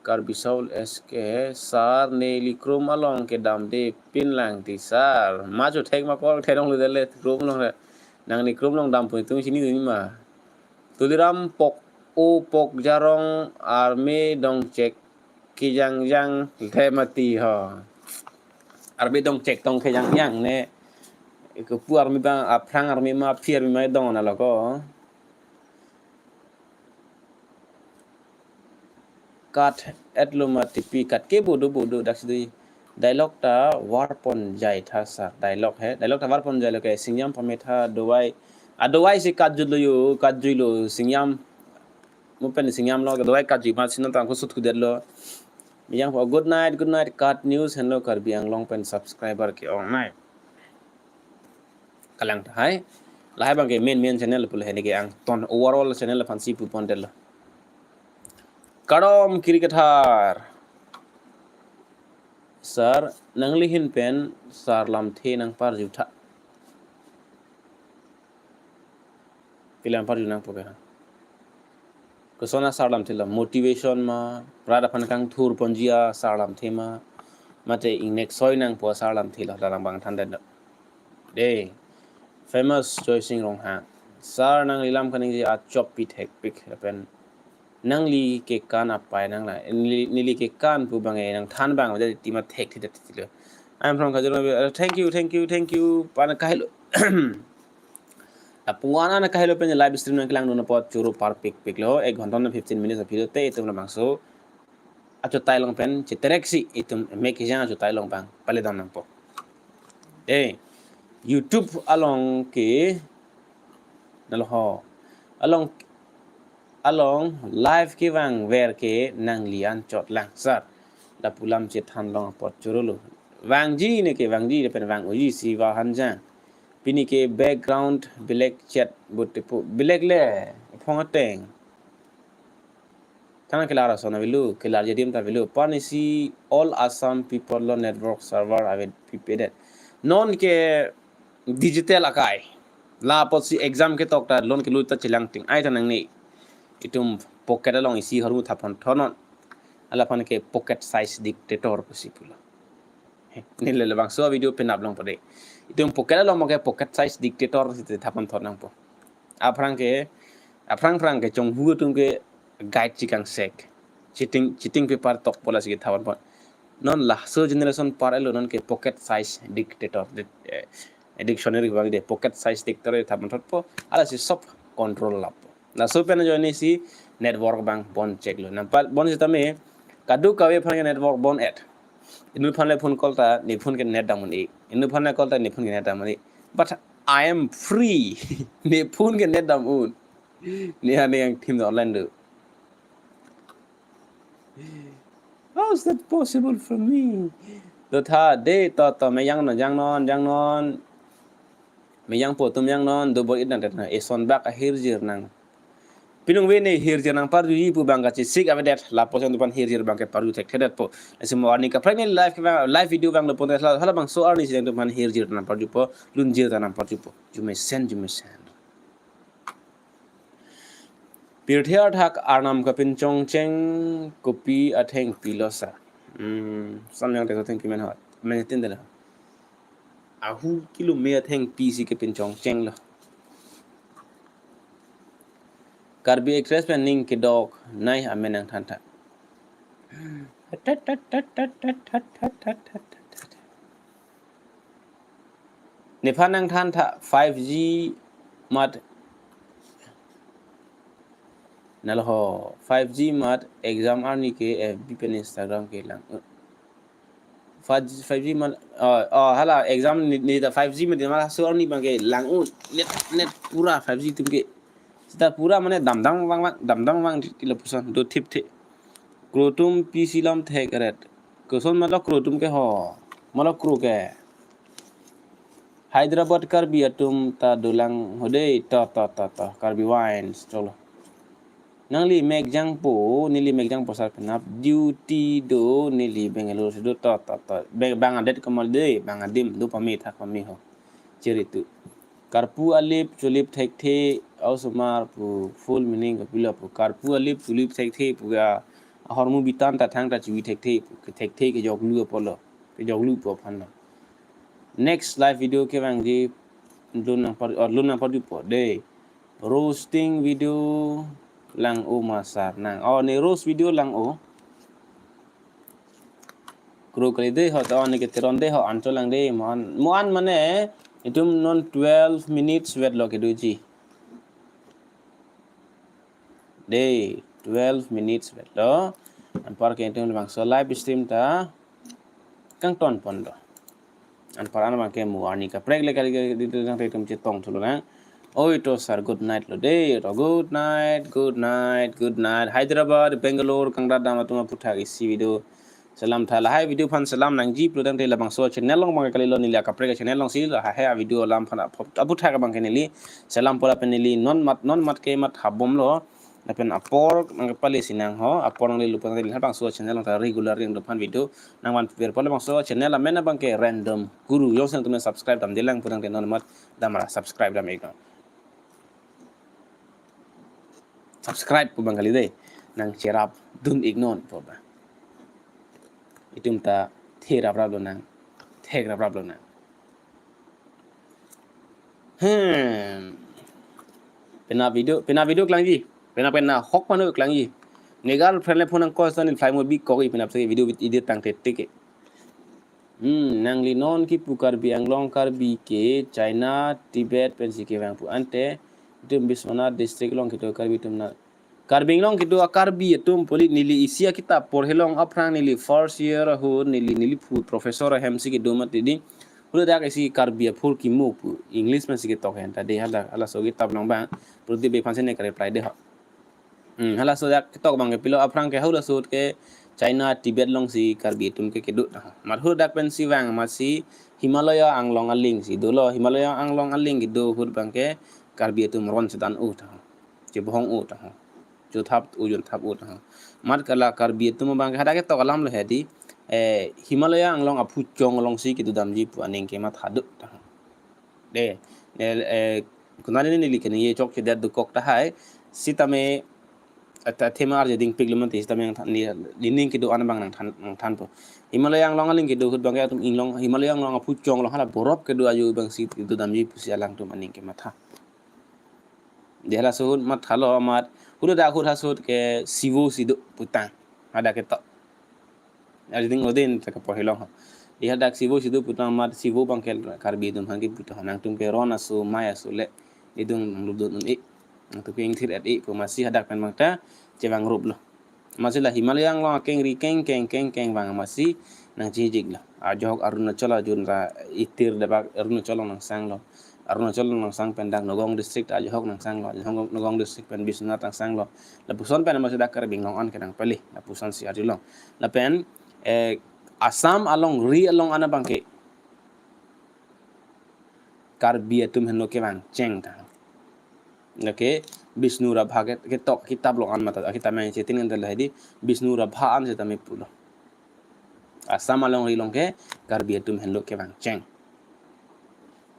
Karbi Soul S K, sir neli Chrome along kedam de pin lang ti sir. Maju thek ma kol thenong lu dele Chrome along le. Nangli Chrome along dam pun tung sini duni ma. Tuliram pok o pok jarong army dongchek kejangjang le mati ho. Army dongchek tong kejangjang ne. Kepu army abang, aphrang army ma, aphi army ma dong na loko. Kat etlo mati pi kat ke bodo bodo dak sidi. Dialogue ta varpon jai tha sir. Dialogue he. Dialogue ta varpon jai lo ke singjam pametha dovai. A dovai si kat jut lo yo, kat jui lo singjam. Mo pen singjam lo, dovai kat jui ma sinon tang kusut kudet lo. Yang po, good night, good night, kat news, hello, Karbi Anglong pen subscriber ke-ongnei. Kalang tahai. Lahai abang ke main, main channel pulo hene ke angton overall channel aphan si pupondet lo. Kardom kiri kathar. Sir, nangli ahin pen sir lamthe nangparju tha. Pilang parju nangpo ke. Koson a sir lamthe lo, motivation ma, rat aphan kangthur ponji a sir lamthe ma, mate ingnek soi nangpo a sir lamthe lo, dalang abang than den do. Dei, famous Joy Sing Ronghang. Sir nangli lam kaningje achop pi thekpik lapen Nangli kekan apai nang la. Neli, neli kekan pu bang e nangthan bang, jadi tima thekthedet lo. I'm from Kajol. Uh, thank you, thank you, thank you. Pana kahelo. Apungwan ana kahelo pen live stream nangkelangdun apot choro parpikpik lo. Ek ghonta na fifteen minutes aphi lote itum labangso achotai along pen chetereksi itum mek kejang achotai along bang paledam nangpo. Eh, YouTube along ke nalo ho. Along, along live kevangver ke nangli anchot lang sir. Lapu lam chethan long apot choro lo. Vangji ne ke vangji lapen vang-oji si vahan jang. Pini ke background black chat bote pu black le phong ateng. Thang kelar ason avelo, kelar jadim ta avelo. Pani si all Assam people lo network server ave pipedet. Non ke digital akai. Lapot si exam ketok ta lon kelut ta chelang ting. Ai ta nangne. Itum pocket along isi hormu thapon thonon. Alaphan ke pocket size dictator pusi pulo. He, neli labangso video penap longpo de. Itum pocket along mo ke pocket size dictator si thapon thon nangpo. Aphrang ke, aphrang phrang ke chonghu atum ke guide chikangsek. Cheating, cheating paper tokpo lasi ke thapon pon. Non laso generation par elo non ke pocket size dictator. Di-, eh, dictionary bang de pocket size dictator thapon thotpo. Alasi sob control lappo. Laso pen ajoine si network bang bon check lo. Nampa bon sitame kadokave aphan ke network bon et. Inut aphan le phone call ta ne phone ke net dam un-e. Inut aphan le call ta ne phone ke net dam un-e. But I am free. Ne phone ke net dam un. Ne ha ne yang team online do. How is that possible for me? Do tha de to to me jangnon jangnon jangnon. Me jangpo atum jangnon, dobor-it nang det na, eson bak ahirjir nang. Pinung ve ne hirjir nangparjuji pu bang kachesik avedet, lapuson atum aphan hirjir bang ke parju thekthedetpo. Lasi mo arni kaprek ne live ke bang, live video bang lo pon la, halabangso arni si atum aphan hirjir nangparjupo, lunjir ta nangparjupo. Jumesen, jumesen. Pirthe athak arnam kapinchongcheng kopi athengpi lo sir. Hmm, samyang te athengpi men hot. Men tin de la. Ahu kilo me athengpi si kapinchongcheng lo. Karbi Express pen ning kedok nai amen nangthan tha. Nephan nangthan tha five G mat nalo ho five G mat exam arni ke F B pen Instagram ke lang. Five G, five G mat, oh, oh, hala exam ne, ne ta five G mat ma laso arni bang ke lang un net, net pura five G atum ke. Seta pura mane damdam vangvang, damdam vang ti lapuson do thipthe. Kro atum pisi lam thek ret. Koson malo kro atum ke ho. Malo kro ke. Hyderabad Karbi atum ta dolang ho dei to to to to Karbi Vines cholo. Nangli mek jangpo, neli mek jangpo sar penap duty do neli Bangalore si do to to to. Bang, bang adet kamal dei, bang adim do pame thak pame ho. Chiri tu. Karpu alip chulip thekthe, osomar pu full meaning kopilo pu. Karpu alip chulip thekthe pu ga ahormu bitan ta thangta chuvi thekthe pu. Ke thekthe kejoklu apotlo. Kejoklu pu aphan lo. Next live video kevangji lun nangpar, oh, lun nangparjupo dei. Roasting video lang-o ma sir nang. Oh, ne roast video lang-o. Kro kali dei ho to ne ke teron dei ho ancho lang dei mo-an. Mo-an mane itum non twelve minutes wait lo kedoji. Dei, twelve minutes wait lo. Anpar ke itum labangso live stream ta kangton pon do. Anpar an bang ke mo arni kaprek le kali ke di tang te itum chetong thulo nang. Oi to sir, good night lo dei. To good night, good night, good night. Hyderabad, Bangalore, kangdat dam atum aphuthak isi video. Salam tha lahai video aphan salam nangji pulotangte labangso channel along bang kalilo neli akaprek channel along si lahai video alam aphan aphuthak bang ke neli salam pura pen neli non mat non mat ke mat habom lo. Lapen apor nangpale sinang ho, apor nangli lupang tadi labangso channel along ta regular yang depan video nangvanverpo. Labangso channel amen abang ke Random Guru. Jongsi nangtum subscribe damdelang pulotangte non mat damra subscribe dam iknon. Subscribe pu bang kali dei. Nangcherap dun iknon pu ba. Itum ta theraprap lonang. Thekraprap lonang. Hmm. Penap video, penap video klangji. Penap penap hok manu klangji. Ne girlfriend le phone nangkoi son, neli flight mode bikok-i, penap si video edit tangte tik ke. Hmm, nangli non kipu Karbi Anglong Karbi ke China, Tibet pensi kevang pu ante, itum Biswanath district along kedo Karbi atum na. Karbi Anglong kedo a-Karbi atum pulote neli isi akitap porhelong aphrang neli first year ahut neli, neli phu professor ahem si kedo mati di. Hule dak isi Karbi aphurkimo pu English pensi ketok hen ta de, hala, halaso akitap along abang. Prodip Bey aphan si ne ka-reply de ho. Hmm, halaso dak ketok abang ke pilo aphrang ke halaso ahut ke China, Tibet along si Karbi atum ke kedo ta ho. Amat hula dak pensi vang amat si Himalaya Anglong aling si dolo, Himalaya Anglong aling kedo ahut abang ke Karbi atum ron sedan-o ta ho. Chebohong-o ta ho. Chothap-o, jonthap-o ta ho. Amat hala Karbi atum abang ke hadak ketok alam lo he di, eh, Himalaya Anglong aphuchong along si kedodamji pu aning kematha do ta ho. De, ne, eh, konat neli kaningje chokche det dokok tahai, sitame, ata thema arje dingpik lo mati, sitame nangthan, ne, nening kedo-an abang nangthan, nangthanpo. Himalaya Anglong aling kedo ahut abang ke atum inglong, Himalaya Anglong aphuchong along hala borop kedo ajo abang si kedodamji pusi alangtum aning kematha. De halaso ahut mathalo amat, hula dak ahut halaso ahut ke Sivo si do putang. Hadak ketok. Arjuding odin ta kaporhelong ho. Di hadak Sivo si do putang amat Sivo abang ke Karbi atum aphan kepu ta ho, nangtum ke ron aso, mei aso le, itum nanglup dun un-e, nangtum ke ingthir et-e pu amat si hadak pen abang ta chevangrup lo. Amat si la Himalaya Anglong akengri keng keng keng keng vang amat si nangchijik lo. Ajohok Arunachal ajun ra itir debak Arunachal along nangsang lo. Arunachal along nangsang pen dak Nagaon district ajohok nangsang lo. Ajohok Nagaon district pen Biswanath nangsang lo. Lapuson pen amat si dak Karbi Anglong an kenang pele. Lapuson si arjulong. Lapen, eh, Assam alongri along an abang ke Karbi atum henlo kevang cheng ta. Lake Bishnu Rabha ke, ketok kitap along an mata, akitap meng chetin kan telah di Bishnu Rabha an sitame pulo. Assam alongri along ke Karbi atum henlo kevang cheng.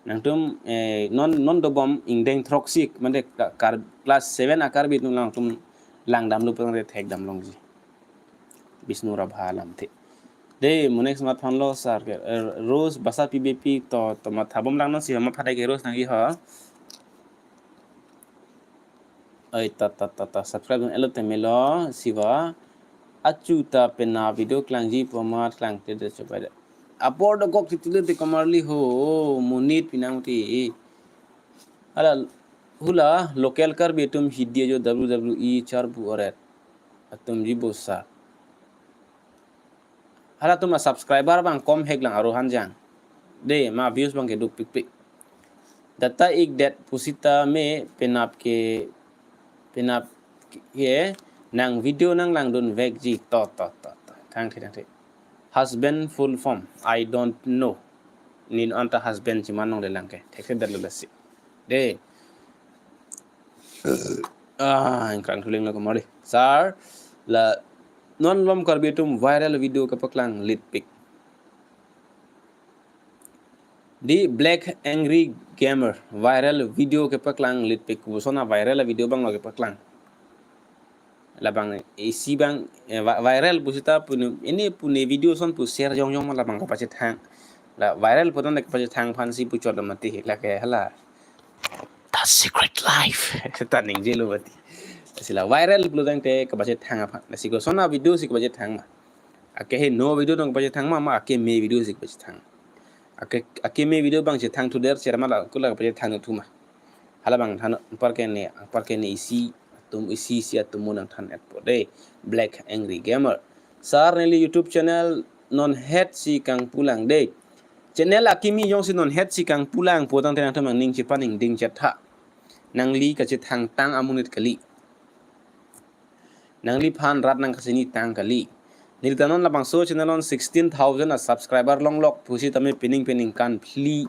Nangtum, eh, non, non dobom ingdeng throksi, mane ka-, kar-, class seven a-Karbi atum nangtum langdamlo putangte thekdam longji. Bishnu Rabha alamthe. De, mo next amat aphanlo sir ke, eh, Rose Basa P B P to, to mathabom lang non si, ma phadai ke Rose nangji ho. Oi, ta, ta, ta, ta, subscribe dun-et lo tame lo, Siva. Achu ta penap video klangji pu amat klangte de chobai de. Apor dokok titile te komarli ho, monit pinang ti. Hala, hula, local Karbi atum hidi ajo W W E charbu oret. Atum ji bosa. Halatum a-subscriber abang kom hek lang aro hanjang. De, ma views abang ke duk pikpik. Data ik det pusitame penap ke, penap ke nang video nanglangdun vekji to, to, to, to. Thangthe, thangthe. Husband full form, I don't know. Neli anta husband chiman longle lang ke. Thekthe det lo lasi. De. Ah, ingkrang thuling lo komarli. Sir, la non malom Karbi atum viral video kepaklang litpik. Di Black Angry Gamer viral video kepaklang litpik, koson a-viral video abang lo kepaklang. Labang isi abang, eh, vi-, viral pusita pune, ini pune video ason pu share jongjong ma labang kapachethang. La viral putangte kapachethang aphan si puchot mati lake hala. The Secret Life. Seta ningjelo mati. Lasi la viral putangte kapachethang aphan. Lasi koson a-video si kapachethang ma. Ake heno video nang kapachethang ma, ma ake me video si kapachethang. Ake, ake me video abang chethang thuder cherma la kula kapachethang thu ma. Hala abang than, anpar ke ne, anpar ke ne isi atum, isi isi atum mo nangthan-etpo de. Black Angry Gamer. Sir, neli YouTube channel non het si kangpulang de. Channel akimi jongsi non het si kangpulang putangte nangtum nangning chepaningding chetha. Nangli kachethangtang amonit kali. Nangliphan rat nangkachinitang kali. Neli ta non labangso channel along sixteen thousand a-subscriber longlok pusitame pining peningkan phli.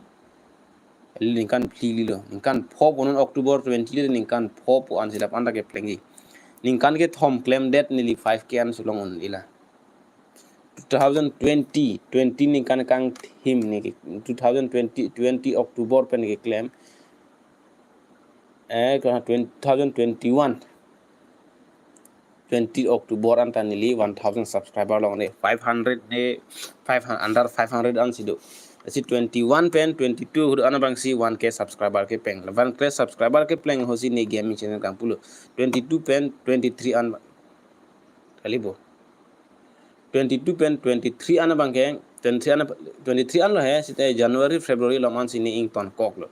Ningkan phli lilo. Ningkan pho pu non October twenty le ningkan pho pu an silap anta keplengji. Ningkan kethom klemdet neli five K an sulong un-ila. Two thousand twenty, twenty ningkan kangthim ne ke, two thousand twenty, twenty October pen keklem. Eh, ke twenty, two thousand twenty-one. Twenty October anta neli one thousand subscriber longle. Five hundred ne, five hundred, under five hundred an si do. Lasi twenty-one pen twenty-two ahut an abang si one K subscriber kepleng. One K subscriber kepleng ahut si ne gaming channel kangpulo. Twenty-two pen twenty-three an. Kalibo. Twenty-two pen twenty-three an abangke, twenty-three an, twenty-three anlo he, sita January, February along ansi ne ingtonkoklo.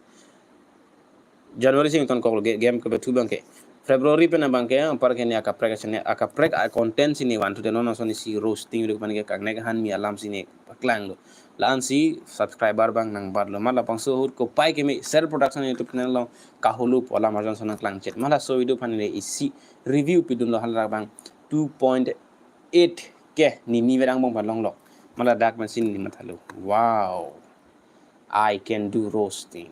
January si ingtonkoklo, ge-, game kepathu abangke. February pen abangke, anparke ne akaprek, ne akaprek a-content si ne vanthu te non ason isi roasting video pen ke kangnek ahan mi alam si ne paklanglo. La-ansi subscriber abang nangbatlo. Mat labangso ahut kopai keme Sar Production YouTube channel along kahulu pu alam arjan ason nangklangchet. Mat laso video aphan ne isi review pidunlo, hala abang two point eight K nini verang bong palonglok. Mat ladak pensi ne mathalo. Wow. I can do roasting.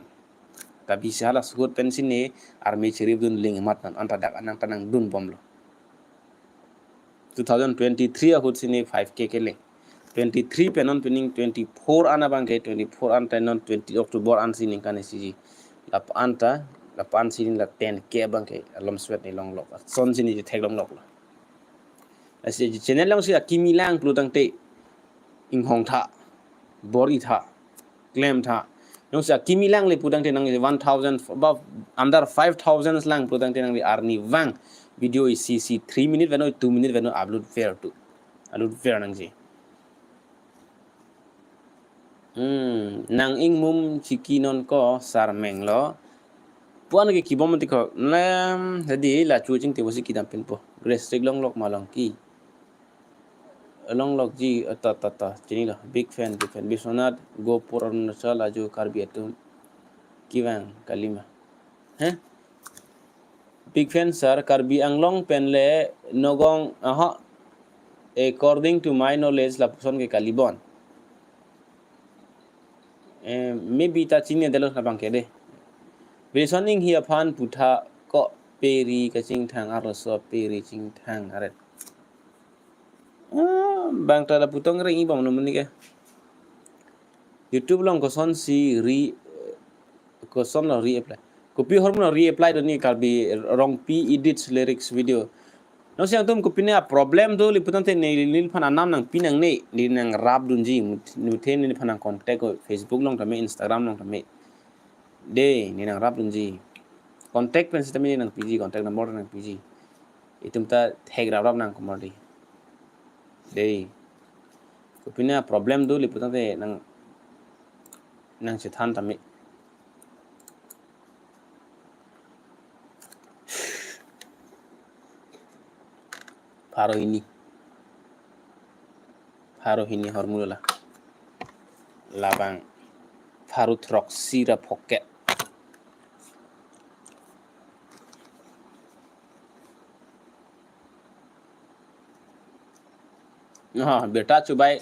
Tapi si halaso ahut pensi ne arme chirip dun ling mat non, anta dak anang ta nangdunbomlo. Two thousand twenty-three ahut si ne five K kele. Twenty-three pen non pining twenty-four an abangke, twenty-four an ta non twenty October ansi ningkan isi ji. Lap anta, lap ansi ne la ten K abangke, alom sweat ne longlok. Ason si ne je theklongloklo. Lasi channel alongsi akimi lang pulotangte inghong tha, bor-i tha, klem tha. Jongsi akimi langle putangte nang one thousand, above, under five thousand lang putangte nangli arni vang video isi isi three minute veno, two minute veno upload ver tu. Upload ver nangji. Hmm, nang ingmum chiki non ko sar menglo. Puan ke kibom ti ko. Lem, jadi la chu chingte pusi kedam pinpo. Gastric longlok ma long ke. Longlok ji, eh, ta, ta, ta. Chinilo. Big fan, big fan. Biswanath, Gopur, Arunachal, ajo Karbi atum kevang kalima. Heh? Big fan sir, Karbi Anglong pen le Nagaon, aha. According to my knowledge, lapuson ke kalibon. Eh, maybe ta chinine detlo labangke de. Wilson Inghi aphan pu tha ko peri kachingthang arloso peri chingthang aret. Ah, bang ta lapu tong reng-i bom no muni ke. YouTube along kosonsi re, kosonlo re-apply. Kopi ahormu lo re-apply dun ne Karbi Rongpi Edits lyrics video. Nangsi atum kopine a-problem do le putangte ne neliphan anam nangpi nangne, ne nangrapdunji, mut-, muthe neliphan nang contact ko Facebook along tame, Instagram along tame. De, ne nangrapdunji. Contact pen sitame ne nangpiji, contact number nangpiji. Itum ta thekrap rap nang komor de. De. Kopine a-problem do le putangte nang, nangchethan tame. Pharo hini. Pharo hini ahormu lo la. Labang pharo throksi ra phongo. Ah, birta chubai.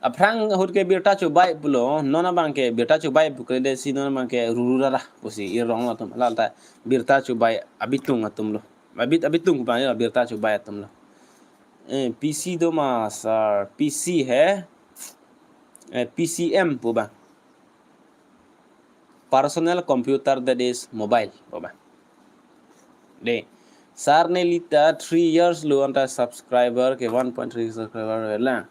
Aphrang ahut ke birta chubai pulo, non abangke birta chubai pu krede si non abangke ruru rara pusi ir rong atum. Hala ta birta chubai abitung atum lo. Abit, abitung pu abang birta chubai atum lo. Eh, P C do ma sir, P C he. Eh, P C M pu abang. Personal computer, that is mobile, pu abang. De. Sir, nelita three years lo anta subscriber ke one point three subscriber lang.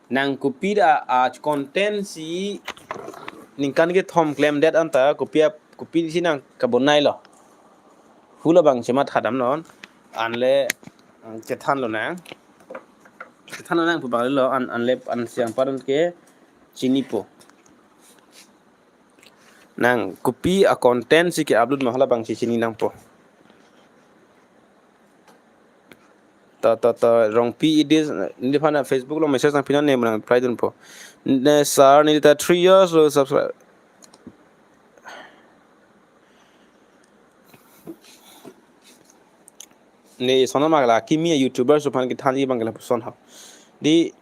Nang kopi da a-content si ningkan kethom klemdet anta kopi a, kopi si nang kabonai lo. Hula bang chematha dam non. Anle, mm, chethanlo nang. Chethanlo nang pu abang lo an, anle an siang paron ke chinipo. Nang kopi a-content si ke-upload ma hala bang si chini nangpo. Ta, ta, ta, Rongpi Edits, neliphan Facebook along message nangpi non ne nang reply dunpo. Ne sir, nelita three years lo subscribe. Ne sono magla kimi YouTubers aphan kethanji abang lapuson ha. Di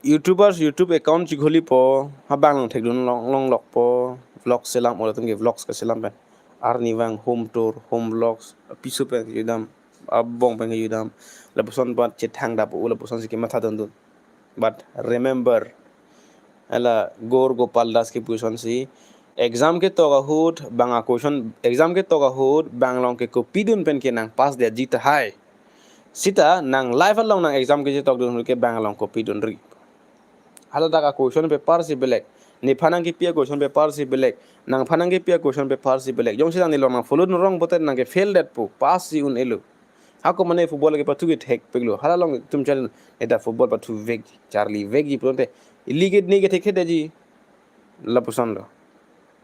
YouTubers YouTube account chikholipo, ha abang along thekdun long, longlokpo, vlog selam, ora atum ke vlogs keselam pen. Arnivang home tour, home vlogs, piso pen kejudam, abong pen kejudam. Lapuson pat chethang dap u lapuson si kematha dundun. But remember, hala Gaur Gopal Das kepu asonsi, exam ketok ahut bang a-question, exam ketok ahut bang along ke kopidun pen ke nang pass detji tahai. Sita nang life along nang exam kechetokdun ahut ke bang along kopidunri. Hala dak a-question paper si belek. Nephan nangkepi a-question paper si belek. Nangphan nangkepi a-question paper si belek. Jongsi nang nelong nang follow dunrong pote nang ke fail detpo, pass si un-elo. Ako mane football kepathu kethekpiklo. Hala along itum challenge, neta football pathuvek, charlivekji pulote, ili ke ne kethekthedetji. Lapuson lo.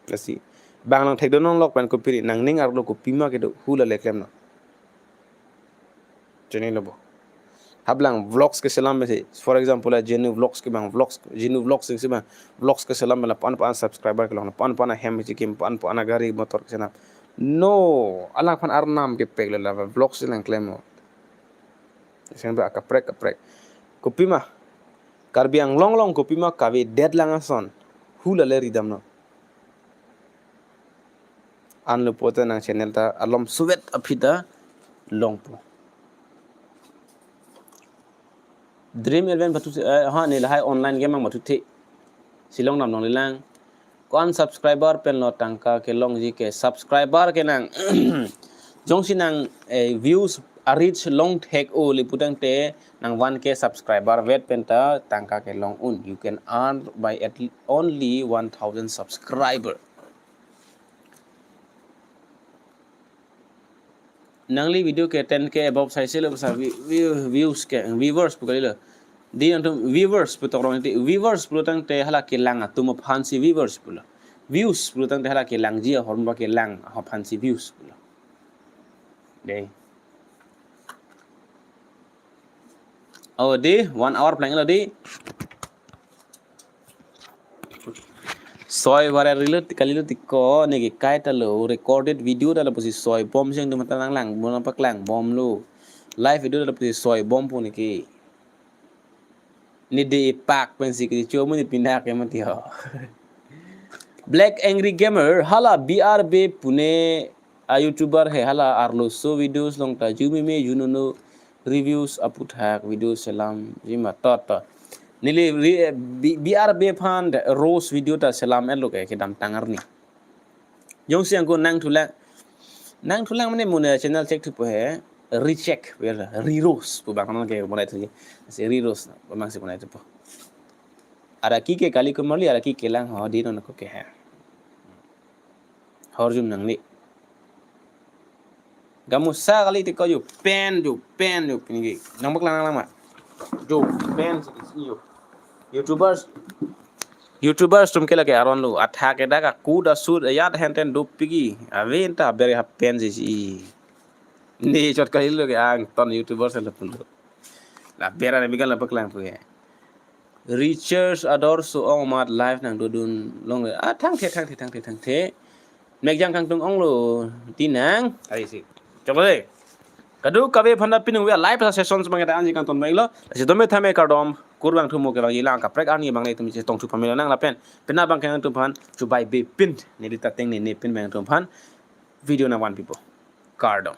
Lasi bang nangthekdun longlok pen kopiri, nangning arlo kopima kedo, hula le klemnon. Chinilo bo. Haplang vlogs keselam si, for example, la Jenu Vlogs kebang vlogs, Jenu Vlogs si bang vlogs keselam la pan pan subscriber kelong, pan pan ahem si kim, pan pan agari motor keselam. No, alangphan arnam kepek le la vlogs si nangklemnon. Sen ba kaprek kaprek. Kopima, Karbi Anglong along kopima kavedet lang ason, hula le ridamnon. Anlo pulote nang channel ta alom suvet aphi ta longpo. Dream Eleven pathu si, eh, ha, ne lahai online game ang pathuthe. Si longdam longle lang. Ko-an subscriber pen lo tangka kelongji ke, subscriber ke nang. Jongsi nang, eh, views a reach longthek-o le putangte nang one K subscriber vet pen ta tangka kelong un. You can earn by at only one thousand subscriber. Nangli video ke ten K above saise lo, sa vi-, view-, views ke, viewers pu kalilo. Di nangtum viewers pu tokrong ti, viewers pulotangte hala kelang atum aphan si viewers pulo. Views pulotangte hala kelangji ahormu kelang aphan si views pulo. Dei. Oh, di one hour plang lo di. Soi viral rilo ti kalilo ti ko, ne ke kaita lo, recorded video ta lapusi soi bom si nangtum ta nang lang, mo nang paklang bomlo. Live video ta lapusi soi bom pu ne ke. Ne de pak pensi ke cho mo ne pindak ya mati ho. Black Angry Gamer, hala B R B Pune a YouTuber he, hala arloso videos long ta jumeme junono reviews aputhak video selamji ma to to. Neli re-, B-, B R B aphan roast video ta selam-etlo ke kedamtang arni. Jongsi angko nangthulang. Nangthulang mane mo ne channel check thupo he. Recheck, re-roast pu bang non ke bonai thuji. Si re-roast bang si bonai thupo. Araki ke kali ko marli, araki kelang ho di non ko ke he. Horjum nangli. Gamusa kali ti ko jo pen, jo pen, jo pen ke. Nang bak lang lang ma. Jo pen si jo. YouTubers. YouTubers atum ke lake aron lo. Athak ke dak aku da sud ayat henten dopik ke. Ave enta beri ha pen si si. Ne chot kalilo ke angton YouTubers lo pun. La bera ne bigal la paklang pu ke. Richard Ador so ong mat live nangdodun longle. Ah, thangthe, thangthe, thangthe, thangthe. Mekjang kangtung onglo tinang. Ai si. Coba deh. Kadokave aphan ta pinung via live session semang kita anji kangton bang lo. Si dome thame kardom. Kurvangthu mo kevangji lang kaprek arni bang le itum chetongthu pamelo nang lapen. Pina bang kangtung aphan chubai be pin. Neli tateng ne ne pin bang tum aphan. Video nangvanpipo. Kardom.